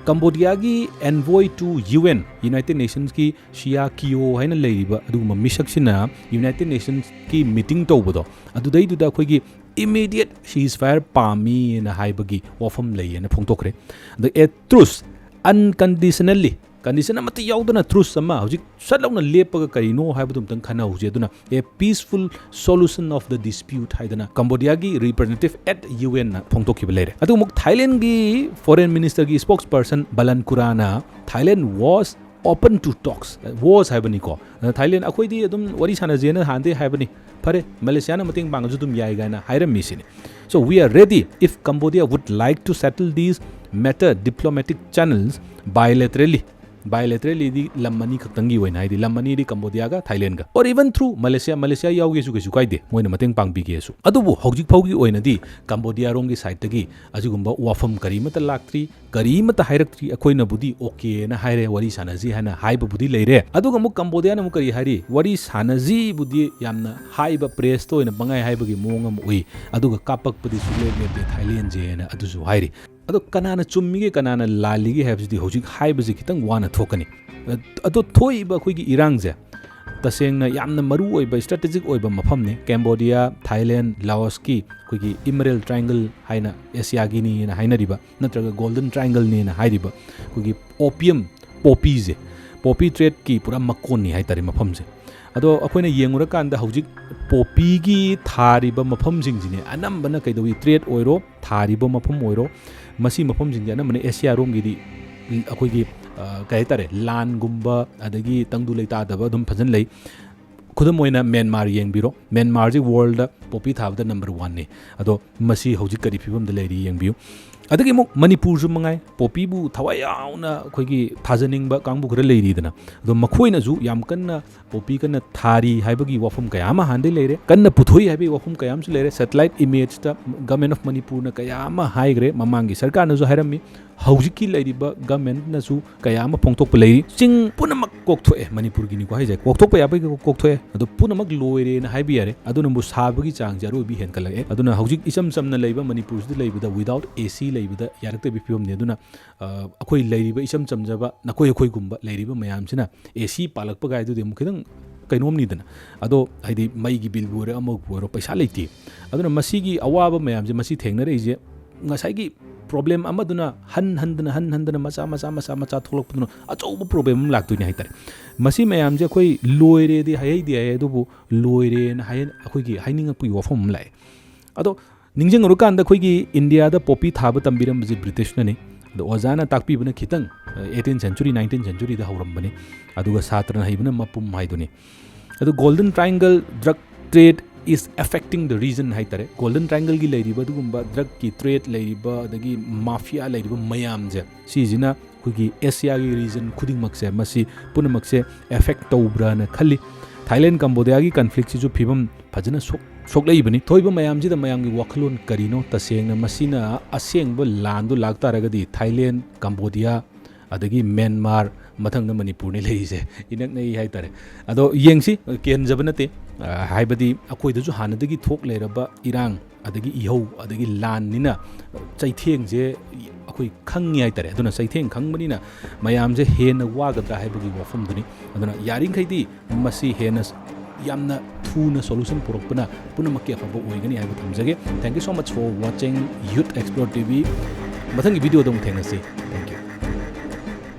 ꯀꯝꯕꯣꯗꯤꯌꯥꯒꯤ envoy to UN, United Nationsꯀꯤ ꯁꯤꯌꯥ ꯀꯤꯌꯣ ꯍꯥꯏꯅ ꯂꯩꯔꯤꯕ ꯑꯗꯨꯒꯨꯝꯕ ꯃꯤꯁꯛꯁꯤꯅ United Nationsꯀꯤ meeting ꯇꯧꯕꯗꯣ, ꯑꯗꯨꯗꯩꯗꯨꯗ ꯑꯩꯈꯣꯏꯒꯤ immediate ceasefire ꯄꯥꯝꯃꯤꯅ ꯍꯥꯏꯕꯒꯤ ꯋꯥꯐꯝ ꯂꯩꯌꯦꯅ ꯐꯣꯡꯗꯣꯛꯈ꯭ꯔꯦ꯫ ꯑꯗ a truce, unconditionally, condition ꯑꯃꯠꯇ ꯌꯥꯎꯗꯅ truce ꯑꯃ ꯍꯧꯖꯤꯛ ꯁꯠ ꯂꯥꯎꯅ ꯂꯦꯞꯄꯒ ꯀꯔꯤꯅꯣ ꯍꯥꯏꯕꯗꯨ ꯑꯝꯇꯪ ꯈꯟꯅꯍꯧꯁꯤ꯫ ꯑꯗꯨꯅ a peaceful solution of the dispute ꯍꯥꯏꯗꯅ ꯀꯝꯕꯣꯗꯤꯌꯥꯒꯤ representative at UNꯅ ꯐꯣꯡꯗꯣꯛꯈꯤꯕ ꯂꯩꯔꯦ꯫ ꯑꯗꯨꯒ ꯑꯃꯨꯛ ꯊꯥꯏꯂꯦꯟꯒꯤ foreign ministerꯒꯤ spokesperson ꯕꯂꯟ ꯀꯨꯔꯥꯅ, "Thailand was open to talks", was ꯍꯥꯏꯕꯅꯤꯀꯣ꯫ ꯑꯗ ꯊꯥꯏꯂꯦꯟ, "ꯑꯩꯈꯣꯏꯗꯤ ꯑꯗꯨꯝ ꯋꯥꯔꯤ ꯁꯥꯟꯅꯁꯦꯅ ꯍꯥꯟꯅꯗꯩ ꯍꯥꯏꯕꯅꯤ, ꯐꯔꯦ, ꯃꯂꯦꯁꯤꯌꯥꯅ ꯃꯇꯦꯡ ꯄꯥꯡꯉꯁꯨ ꯑꯗꯨꯝ ꯌꯥꯏ" ꯀꯥꯏꯅ ꯍꯥꯏꯔꯝꯃꯤꯁꯤꯅꯤ꯫ "So we are ready if Cambodia would like to settle these matter diplomatic channels bilaterally", bilaterallyꯗꯤ ꯂꯝ ꯑꯅꯤ ꯈꯛꯇꯪꯒꯤ ꯑꯣꯏꯅ, ꯍꯥꯏꯗꯤ ꯂꯝ ꯑꯅꯤꯗꯤ ꯀꯝꯕꯣꯗꯤꯌꯥꯒ ꯊꯥꯏꯂꯦꯟꯒ, "or even through Malaysia", Malaysia ꯌꯥꯎꯒꯦꯁꯨ ꯀꯩꯁꯨ ꯀꯥꯏꯗꯦ, ꯃꯣꯏꯅ ꯃꯇꯦꯡ ꯄꯥꯡꯕꯤꯒꯦꯁꯨ꯫ ꯑꯗꯨꯕꯨ ꯍꯧꯖꯤꯛ ꯐꯥꯎꯒꯤ ꯑꯣꯏꯅꯗꯤ ꯀꯝꯕꯣꯗꯤꯌꯥꯔꯣꯝꯒꯤ sideꯇꯒꯤ ꯑꯁꯤꯒꯨꯝꯕ ꯋꯥꯐꯝ ꯀꯔꯤꯃꯠꯇ ꯂꯥꯛꯇ꯭ꯔꯤ, ꯀꯔꯤꯃꯠꯇ ꯍꯥꯏꯔꯛꯇ꯭ꯔꯤ꯫ ꯑꯩꯈꯣꯏꯅꯕꯨꯗꯤ "Okay"ꯅ ꯍꯥꯏꯔꯦ, "ꯋꯥꯔꯤ ꯁꯥꯟꯅꯁꯤ" ꯍꯥꯏꯅ ꯍꯥꯏꯕꯕꯨꯗꯤ ꯂꯩꯔꯦ꯫ ꯑꯗꯨꯒ ꯑꯃꯨꯛ ꯀꯝꯕꯣꯗꯤꯌꯥꯅ ꯑꯃꯨꯛ ꯀꯔꯤ ꯍꯥꯏꯔꯤ? "ꯋꯥꯔꯤ ꯁꯥꯟꯅꯁꯤꯕꯨꯗꯤ ꯌꯥꯝꯅ ꯍꯥꯏꯕ, pressꯇ ꯑꯣꯏꯅ ꯄꯪꯍꯥꯏ ꯍꯥꯏꯕꯒꯤ ꯃꯑꯣꯡ ꯑꯃ ꯎꯏ, ꯑꯗꯨꯒ ꯀꯥꯞꯄꯛꯄꯗꯤ ꯁꯨꯡꯂꯦꯞ ꯂꯦꯞꯇꯦ ꯊꯥꯏꯂꯦꯟꯁꯦꯅ" ꯑꯗꯨꯁꯨ ꯍꯥꯏꯔꯤ꯫ ꯑꯗꯣ ꯀꯅꯥꯅ ꯆꯨꯝꯃꯤꯒꯦ, ꯀꯅꯥꯅ ꯂꯥꯜꯂꯤꯒꯦ ꯍꯥꯏꯕꯁꯤꯗꯤ ꯍꯧꯖꯤꯛ ꯍꯥꯏꯕꯁꯤ ꯈꯤꯇꯪ ꯋꯥꯅ ꯊꯣꯛꯀꯅꯤ꯫ ꯑꯗꯣ ꯊꯣꯛꯏꯕ ꯑꯩꯈꯣꯏꯒꯤ ꯏꯔꯥꯡꯁꯦ, ꯇꯁꯦꯡꯅ ꯌꯥꯝꯅ ꯃꯔꯨ ꯑꯣꯏꯕ, ꯏꯁꯇ꯭ꯔꯦꯇꯦꯖꯤꯛ ꯑꯣꯏꯕ ꯃꯐꯝꯅꯤ꯫ ꯀꯦꯝꯕꯣꯗꯤꯌꯥ, ꯊꯥꯏꯂꯦꯟ, ꯂꯥꯑꯣꯁꯀꯤ ꯑꯩꯈꯣꯏꯒꯤ ꯏꯃꯔꯦꯜ ꯇ꯭ꯔꯥꯏꯡꯒꯜ ꯍꯥꯏꯅ ꯑꯦꯁꯤꯌꯥꯒꯤꯅꯤꯅ ꯍꯥꯏꯅꯔꯤꯕ, ꯅꯠꯇ꯭ꯔꯒ ꯒꯣꯜꯗꯟ ꯇ꯭ꯔꯥꯏꯡꯒꯜꯅꯦꯅ ꯍꯥꯏꯔꯤꯕ ꯑꯩꯈꯣꯏꯒꯤ ꯑꯣꯄꯤꯌꯝ, ꯄꯣꯄꯤꯁꯦ, ꯄꯣꯄꯤ ꯇ꯭ꯔꯦꯠꯀꯤ ꯄꯨꯔꯥ ꯃꯀꯣꯟꯅꯤ ꯍꯥꯏꯇꯥꯔꯦ ꯃꯐꯝꯁꯦ꯫ ꯑꯗꯣ ꯑꯩꯈꯣꯏꯅ ꯌꯦꯡꯉꯨꯔꯀꯥꯟꯗ ꯍꯧꯖꯤꯛ ꯄꯣꯄꯤꯒꯤ ꯊꯥꯔꯤꯕ ꯃꯐꯝꯁꯤꯡꯁꯤꯅꯦ ꯑꯅꯝꯕꯅ ꯀꯩꯗꯧꯏ, ꯇ꯭ꯔꯦꯠ ꯑꯣꯏꯔꯣ, ꯊꯥꯔꯤꯕ ꯃꯐꯝ ꯑꯣꯏꯔꯣ, ꯃꯁꯤ ꯃꯐꯝꯁꯤꯡꯁꯦ ꯑꯅꯝꯕꯅ ꯑꯦꯁꯤꯌꯥꯔꯣꯝꯒꯤꯗꯤ ꯑꯩꯈꯣꯏꯒꯤ, ꯑ, ꯀꯩ ꯍꯥꯏꯇꯥꯔꯦ, ꯂꯥꯟꯒꯨꯝꯕ ꯑꯗꯒꯤ ꯇꯪꯗꯨ ꯂꯩꯇꯥꯗꯕ ꯑꯗꯨꯝ ꯐꯖꯅ ꯂꯩ꯫ ꯈꯨꯗꯝ ꯑꯣꯏꯅ ꯃ꯭ꯌꯥꯟꯃꯥꯔ ꯌꯦꯡꯕꯤꯔꯣ꯫ ꯃ꯭ꯌꯥꯟꯃꯥꯔꯁꯤ ꯋꯥꯔꯜꯗ ꯄꯣꯄꯤ ꯊꯥꯕꯗ ꯅꯝꯕꯔ ꯋꯥꯟꯅꯤ꯫ ꯑꯗꯣ ꯃꯁꯤ ꯍꯧꯖꯤꯛ ꯀꯔꯤ ꯐꯤꯕꯝꯗ ꯂꯩꯔꯤ ꯌꯦꯡꯕꯤꯌꯨ꯫ ꯑꯗꯒꯤ ꯑꯃꯨꯛ ꯃꯅꯤꯄꯨꯔꯁꯨ ꯃꯉꯥꯏ, ꯄꯣꯄꯤꯕꯨ ꯊꯋꯥꯏ ꯌꯥꯎꯅ ꯑꯩꯈꯣꯏꯒꯤ ꯊꯥꯖꯅꯤꯡꯕ ꯀꯥꯡꯕꯨ ꯈꯔ ꯂꯩꯔꯤꯗꯅ꯫ ꯑꯗꯣ ꯃꯈꯣꯏꯅꯁꯨ ꯌꯥꯝ ꯀꯟꯅ ꯄꯣꯄꯤ ꯀꯟꯅ ꯊꯥꯔꯤ ꯍꯥꯏꯕꯒꯤ ꯋꯥꯐꯝ ꯀꯌꯥ ꯑꯃ ꯍꯥꯟꯅꯗꯩ ꯂꯩꯔꯦ, ꯀꯟꯅ ꯄꯨꯊꯣꯛꯏ ꯍꯥꯏꯕꯒꯤ ꯋꯥꯐꯝ ꯀꯌꯥ ꯑꯃꯁꯨ ꯂꯩꯔꯦ꯫ ꯁꯦꯇꯦꯂꯥꯏꯠ ꯏꯃꯦꯖꯇ ꯒꯃꯦꯟ ꯑꯣꯐ ꯃꯅꯤꯄꯨꯔꯅ ꯀꯌꯥ ꯑꯃ ꯍꯥꯏꯈ꯭ꯔꯦ, ꯃꯃꯥꯡꯒꯤ ꯁꯔꯀꯥꯔꯅꯁꯨ ꯍꯥꯏꯔꯝꯃꯤ, ꯍꯧꯖꯤꯛꯀꯤ ꯂꯩꯔꯤꯕ ꯒꯃꯦꯟꯅꯁꯨ ꯀꯌꯥ ꯑꯃ ꯐꯣꯡꯗꯣꯛꯄ ꯂꯩꯔꯤ꯫ ꯆꯤꯡ ꯄꯨꯝꯅꯃꯛ ꯀꯣꯛꯊꯣꯛꯑꯦ, ꯃꯅꯤꯄꯨꯔꯒꯤꯅꯤꯀꯣ ꯍꯥꯏꯁꯦ, ꯀꯣꯛꯊꯣꯛꯄ ꯌꯥꯕꯒꯤ ꯀꯣꯛꯊꯣꯛꯑꯦ, ꯑꯗꯣ ꯄꯨꯝꯅꯃꯛ ꯂꯣꯏꯔꯦꯅ ꯍꯥꯏꯕ ꯌꯥꯔꯦ꯫ ꯑꯗꯨꯅꯕꯨ ꯁꯥꯕꯒꯤ ꯆꯥꯡꯁꯦ ꯑꯔꯣꯏꯕꯤ ꯍꯦꯟꯒꯠꯂꯛꯑꯦ꯫ ꯑꯗꯨꯅ ꯍꯧꯖꯤꯛ ꯏꯆꯝ ꯆꯝꯅ ꯂꯩꯕ ꯃꯅꯤꯄꯨꯔꯁꯤꯗ ꯂꯩꯕꯗ without AC ꯂꯩꯕꯗ ꯌꯥꯔꯛꯇꯕꯤ ꯐꯤꯕꯝꯅꯤ꯫ ꯑꯗꯨꯅ, ꯑ, ꯑꯩꯈꯣꯏ ꯂꯩꯔꯤꯕ ꯏꯆꯝ ꯆꯝꯖꯕ ꯅꯈꯣꯏ ꯑꯩꯈꯣꯏꯒꯨꯝꯕ ꯂꯩꯔꯤꯕ ꯃꯌꯥꯝꯁꯤꯅ AC ꯄꯥꯜꯂꯛꯄ ꯀꯥꯏꯗꯨꯗꯤ ꯑꯃꯨꯛ ꯈꯤꯇꯪ ꯀꯩꯅꯣꯝꯅꯤꯗꯅ꯫ ꯑꯗꯣ ꯍꯥꯏꯗꯤ ꯃꯩꯒꯤ ꯕꯤꯜꯕꯨ ꯑꯣꯏꯔꯣ, ꯑꯃꯕꯨ ꯑꯣꯏꯔꯣ, ꯄꯩꯁꯥ ꯂꯩꯇꯦ꯫ ꯑꯗꯨꯅ ꯃꯁꯤꯒꯤ ꯑꯋꯥꯕ ꯃꯌꯥꯝꯁꯦ, ꯃꯁꯤ ꯊꯦꯡꯅꯔꯛꯏꯁꯦ ꯉꯁꯥꯏꯒꯤ ꯄ꯭ꯔꯣꯕ꯭ꯂꯦꯝ ꯑꯃꯗꯨꯅ ꯍꯟ ꯍꯟꯗꯅ, ꯍꯟ ꯍꯟꯗꯅ, ꯃꯆꯥ ꯃꯆꯥ, ꯃꯆꯥ ꯃꯆꯥ ꯊꯣꯛꯂꯛꯄꯗꯨꯅ ꯑꯆꯧꯕ ꯄ꯭ꯔꯣꯕ꯭ꯂꯦꯝ ꯑꯃ ꯂꯥꯛꯇꯣꯏꯅꯦ ꯍꯥꯏꯇꯥꯔꯦ꯫ ꯃꯁꯤ ꯃꯌꯥꯝꯁꯦ ꯑꯩꯈꯣꯏ ꯂꯣꯏꯔꯦꯗꯤ ꯍꯥꯏꯍꯩꯗꯦ ꯍꯥꯏ, ꯑꯗꯨꯕꯨ ꯂꯣꯏꯔꯦꯅ ꯍꯥꯏ-, ꯑꯩꯈꯣꯏꯒꯤ ꯍꯥꯏꯅꯤꯡꯉꯛꯄꯒꯤ ꯋꯥꯐꯝ ꯑꯃ ꯂꯥꯛꯑꯦ꯫ ꯑꯗꯣ ꯅꯤꯡꯁꯤꯡꯉꯨꯔꯀꯥꯟꯗ ꯑꯩꯈꯣꯏꯒꯤ ꯏꯟꯗꯤꯌꯥꯗ ꯄꯣꯄꯤ ꯊꯥꯕ ꯇꯝꯕꯤꯔꯝꯕꯁꯦ ꯕ꯭ꯔꯤꯇꯤꯁꯅꯅꯤ꯫ ꯑꯗꯣ ꯑꯣꯖꯥꯅ ꯇꯥꯛꯄꯤꯕꯅ ꯈꯤꯇꯪ, ꯑ, eighteen century, nineteenth centuryꯗ ꯍꯧꯔꯝꯕꯅꯤ꯫ ꯑꯗꯨꯒ ꯁꯥꯇ꯭ꯔꯅ ꯍꯩꯕꯅ ꯃꯄꯨꯝ ꯍꯥꯏꯗꯨꯅꯤ꯫ ꯑꯗꯣ Golden Triangle drug trade is affecting the region ꯍꯥꯏꯇꯥꯔꯦ꯫ ꯒꯣꯜꯗꯟ ꯇ꯭ꯔꯥꯏꯡꯒꯜꯒꯤ ꯂꯩꯔꯤꯕ ꯑꯗꯨꯒꯨꯝꯕ ꯗ꯭ꯔꯒꯀꯤ ꯇ꯭ꯔꯦꯠ ꯂꯩꯔꯤꯕ, ꯑꯗꯒꯤ ꯃꯥꯐꯤꯌꯥ ꯂꯩꯔꯤꯕ ꯃꯌꯥꯝꯁꯦ, ꯁꯤꯁꯤꯅ ꯑꯩꯈꯣꯏꯒꯤ ꯑꯦꯁꯤꯌꯥꯒꯤ ꯔꯤꯖꯟ ꯈꯨꯗꯤꯡꯃꯛꯁꯦ, ꯃꯁꯤ ꯄꯨꯝꯅꯃꯛꯁꯦ ꯑꯦꯐꯦꯛ ꯇꯧꯕ꯭ꯔꯥꯅ ꯈꯜꯂꯤ꯫ ꯊꯥꯏꯂꯦꯟ ꯀꯝꯕꯣꯗꯤꯌꯥꯒꯤ ꯀꯟꯐ꯭ꯂꯤꯛꯁꯤꯁꯨ ꯐꯤꯕꯝ ꯐꯖꯅ ꯁꯣꯛ-, ꯁꯣꯛꯂꯛꯏꯕꯅꯤ꯫ ꯊꯣꯛꯏꯕ ꯃꯌꯥꯝꯁꯤꯗ ꯃꯌꯥꯝꯒꯤ ꯋꯥꯈꯜꯂꯣꯟ ꯀꯔꯤꯅꯣ? ꯇꯁꯦꯡꯅ ꯃꯁꯤꯅ ꯑꯁꯦꯡꯕ ꯂꯥꯟꯗꯣ ꯂꯥꯛꯇꯥꯔꯒꯗꯤ ꯊꯥꯏꯂꯦꯟ, ꯀꯝꯕꯣꯗꯤꯌꯥ, ꯑꯗꯒꯤ ꯃ꯭ꯌꯥꯟꯃꯥꯔ, ꯃꯊꯪꯗ ꯃꯅꯤꯄꯨꯔꯅꯤ ꯂꯩꯔꯤꯁꯦ꯫ ꯏꯅꯛ ꯅꯛꯏ ꯍꯥꯏꯇꯥꯔꯦ꯫ ꯑꯗꯣ ꯌꯦꯡꯁꯤ, ꯀꯤꯍꯟꯖꯕ ꯅꯠꯇꯦ꯫ ꯑ, ꯍꯥꯏꯕꯗꯤ ꯑꯩꯈꯣꯏꯗꯁꯨ ꯍꯥꯟꯅꯗꯒꯤ ꯊꯣꯛ ꯂꯩꯔꯕ ꯏꯔꯥꯡ, ꯑꯗꯒꯤ ꯏꯍꯧ, ꯑꯗꯒꯤ ꯂꯥꯟꯅꯤꯅ ꯆꯩꯊꯦꯡꯁꯦ ꯑꯩꯈꯣꯏ ꯑꯩꯈꯣꯏ ꯈꯪꯉꯤ ꯍꯥꯏꯇꯥꯔꯦ꯫ ꯑꯗꯨꯅ ꯆꯩꯊꯦꯡ ꯈꯪꯕꯅꯤꯅ ꯃꯌꯥꯝꯁꯦ ꯍꯦꯟꯅ ꯋꯥꯒꯗ꯭ꯔꯥ ꯍꯥꯏꯕꯒꯤ ꯋꯥꯐꯝꯗꯨꯅꯤ꯫ ꯑꯗꯨꯅ ꯌꯥꯔꯤꯈꯩꯗꯤ ꯃꯁꯤ ꯍꯦꯟꯅ ꯌꯥꯝꯅ ꯊꯨꯅ solution ꯄꯨꯔꯛꯄꯅ ꯄꯨꯝꯅꯃꯛꯀꯤ ꯑꯐꯕ ꯑꯣꯏꯒꯅꯤ ꯍꯥꯏꯕ ꯊꯝꯖꯒꯦ꯫ Thank you so much for watching Youth Explore T V꯫ ꯃꯊꯪꯒꯤ video ꯗ ꯑꯃꯨꯛ ꯊꯦꯡꯅꯁꯤ꯫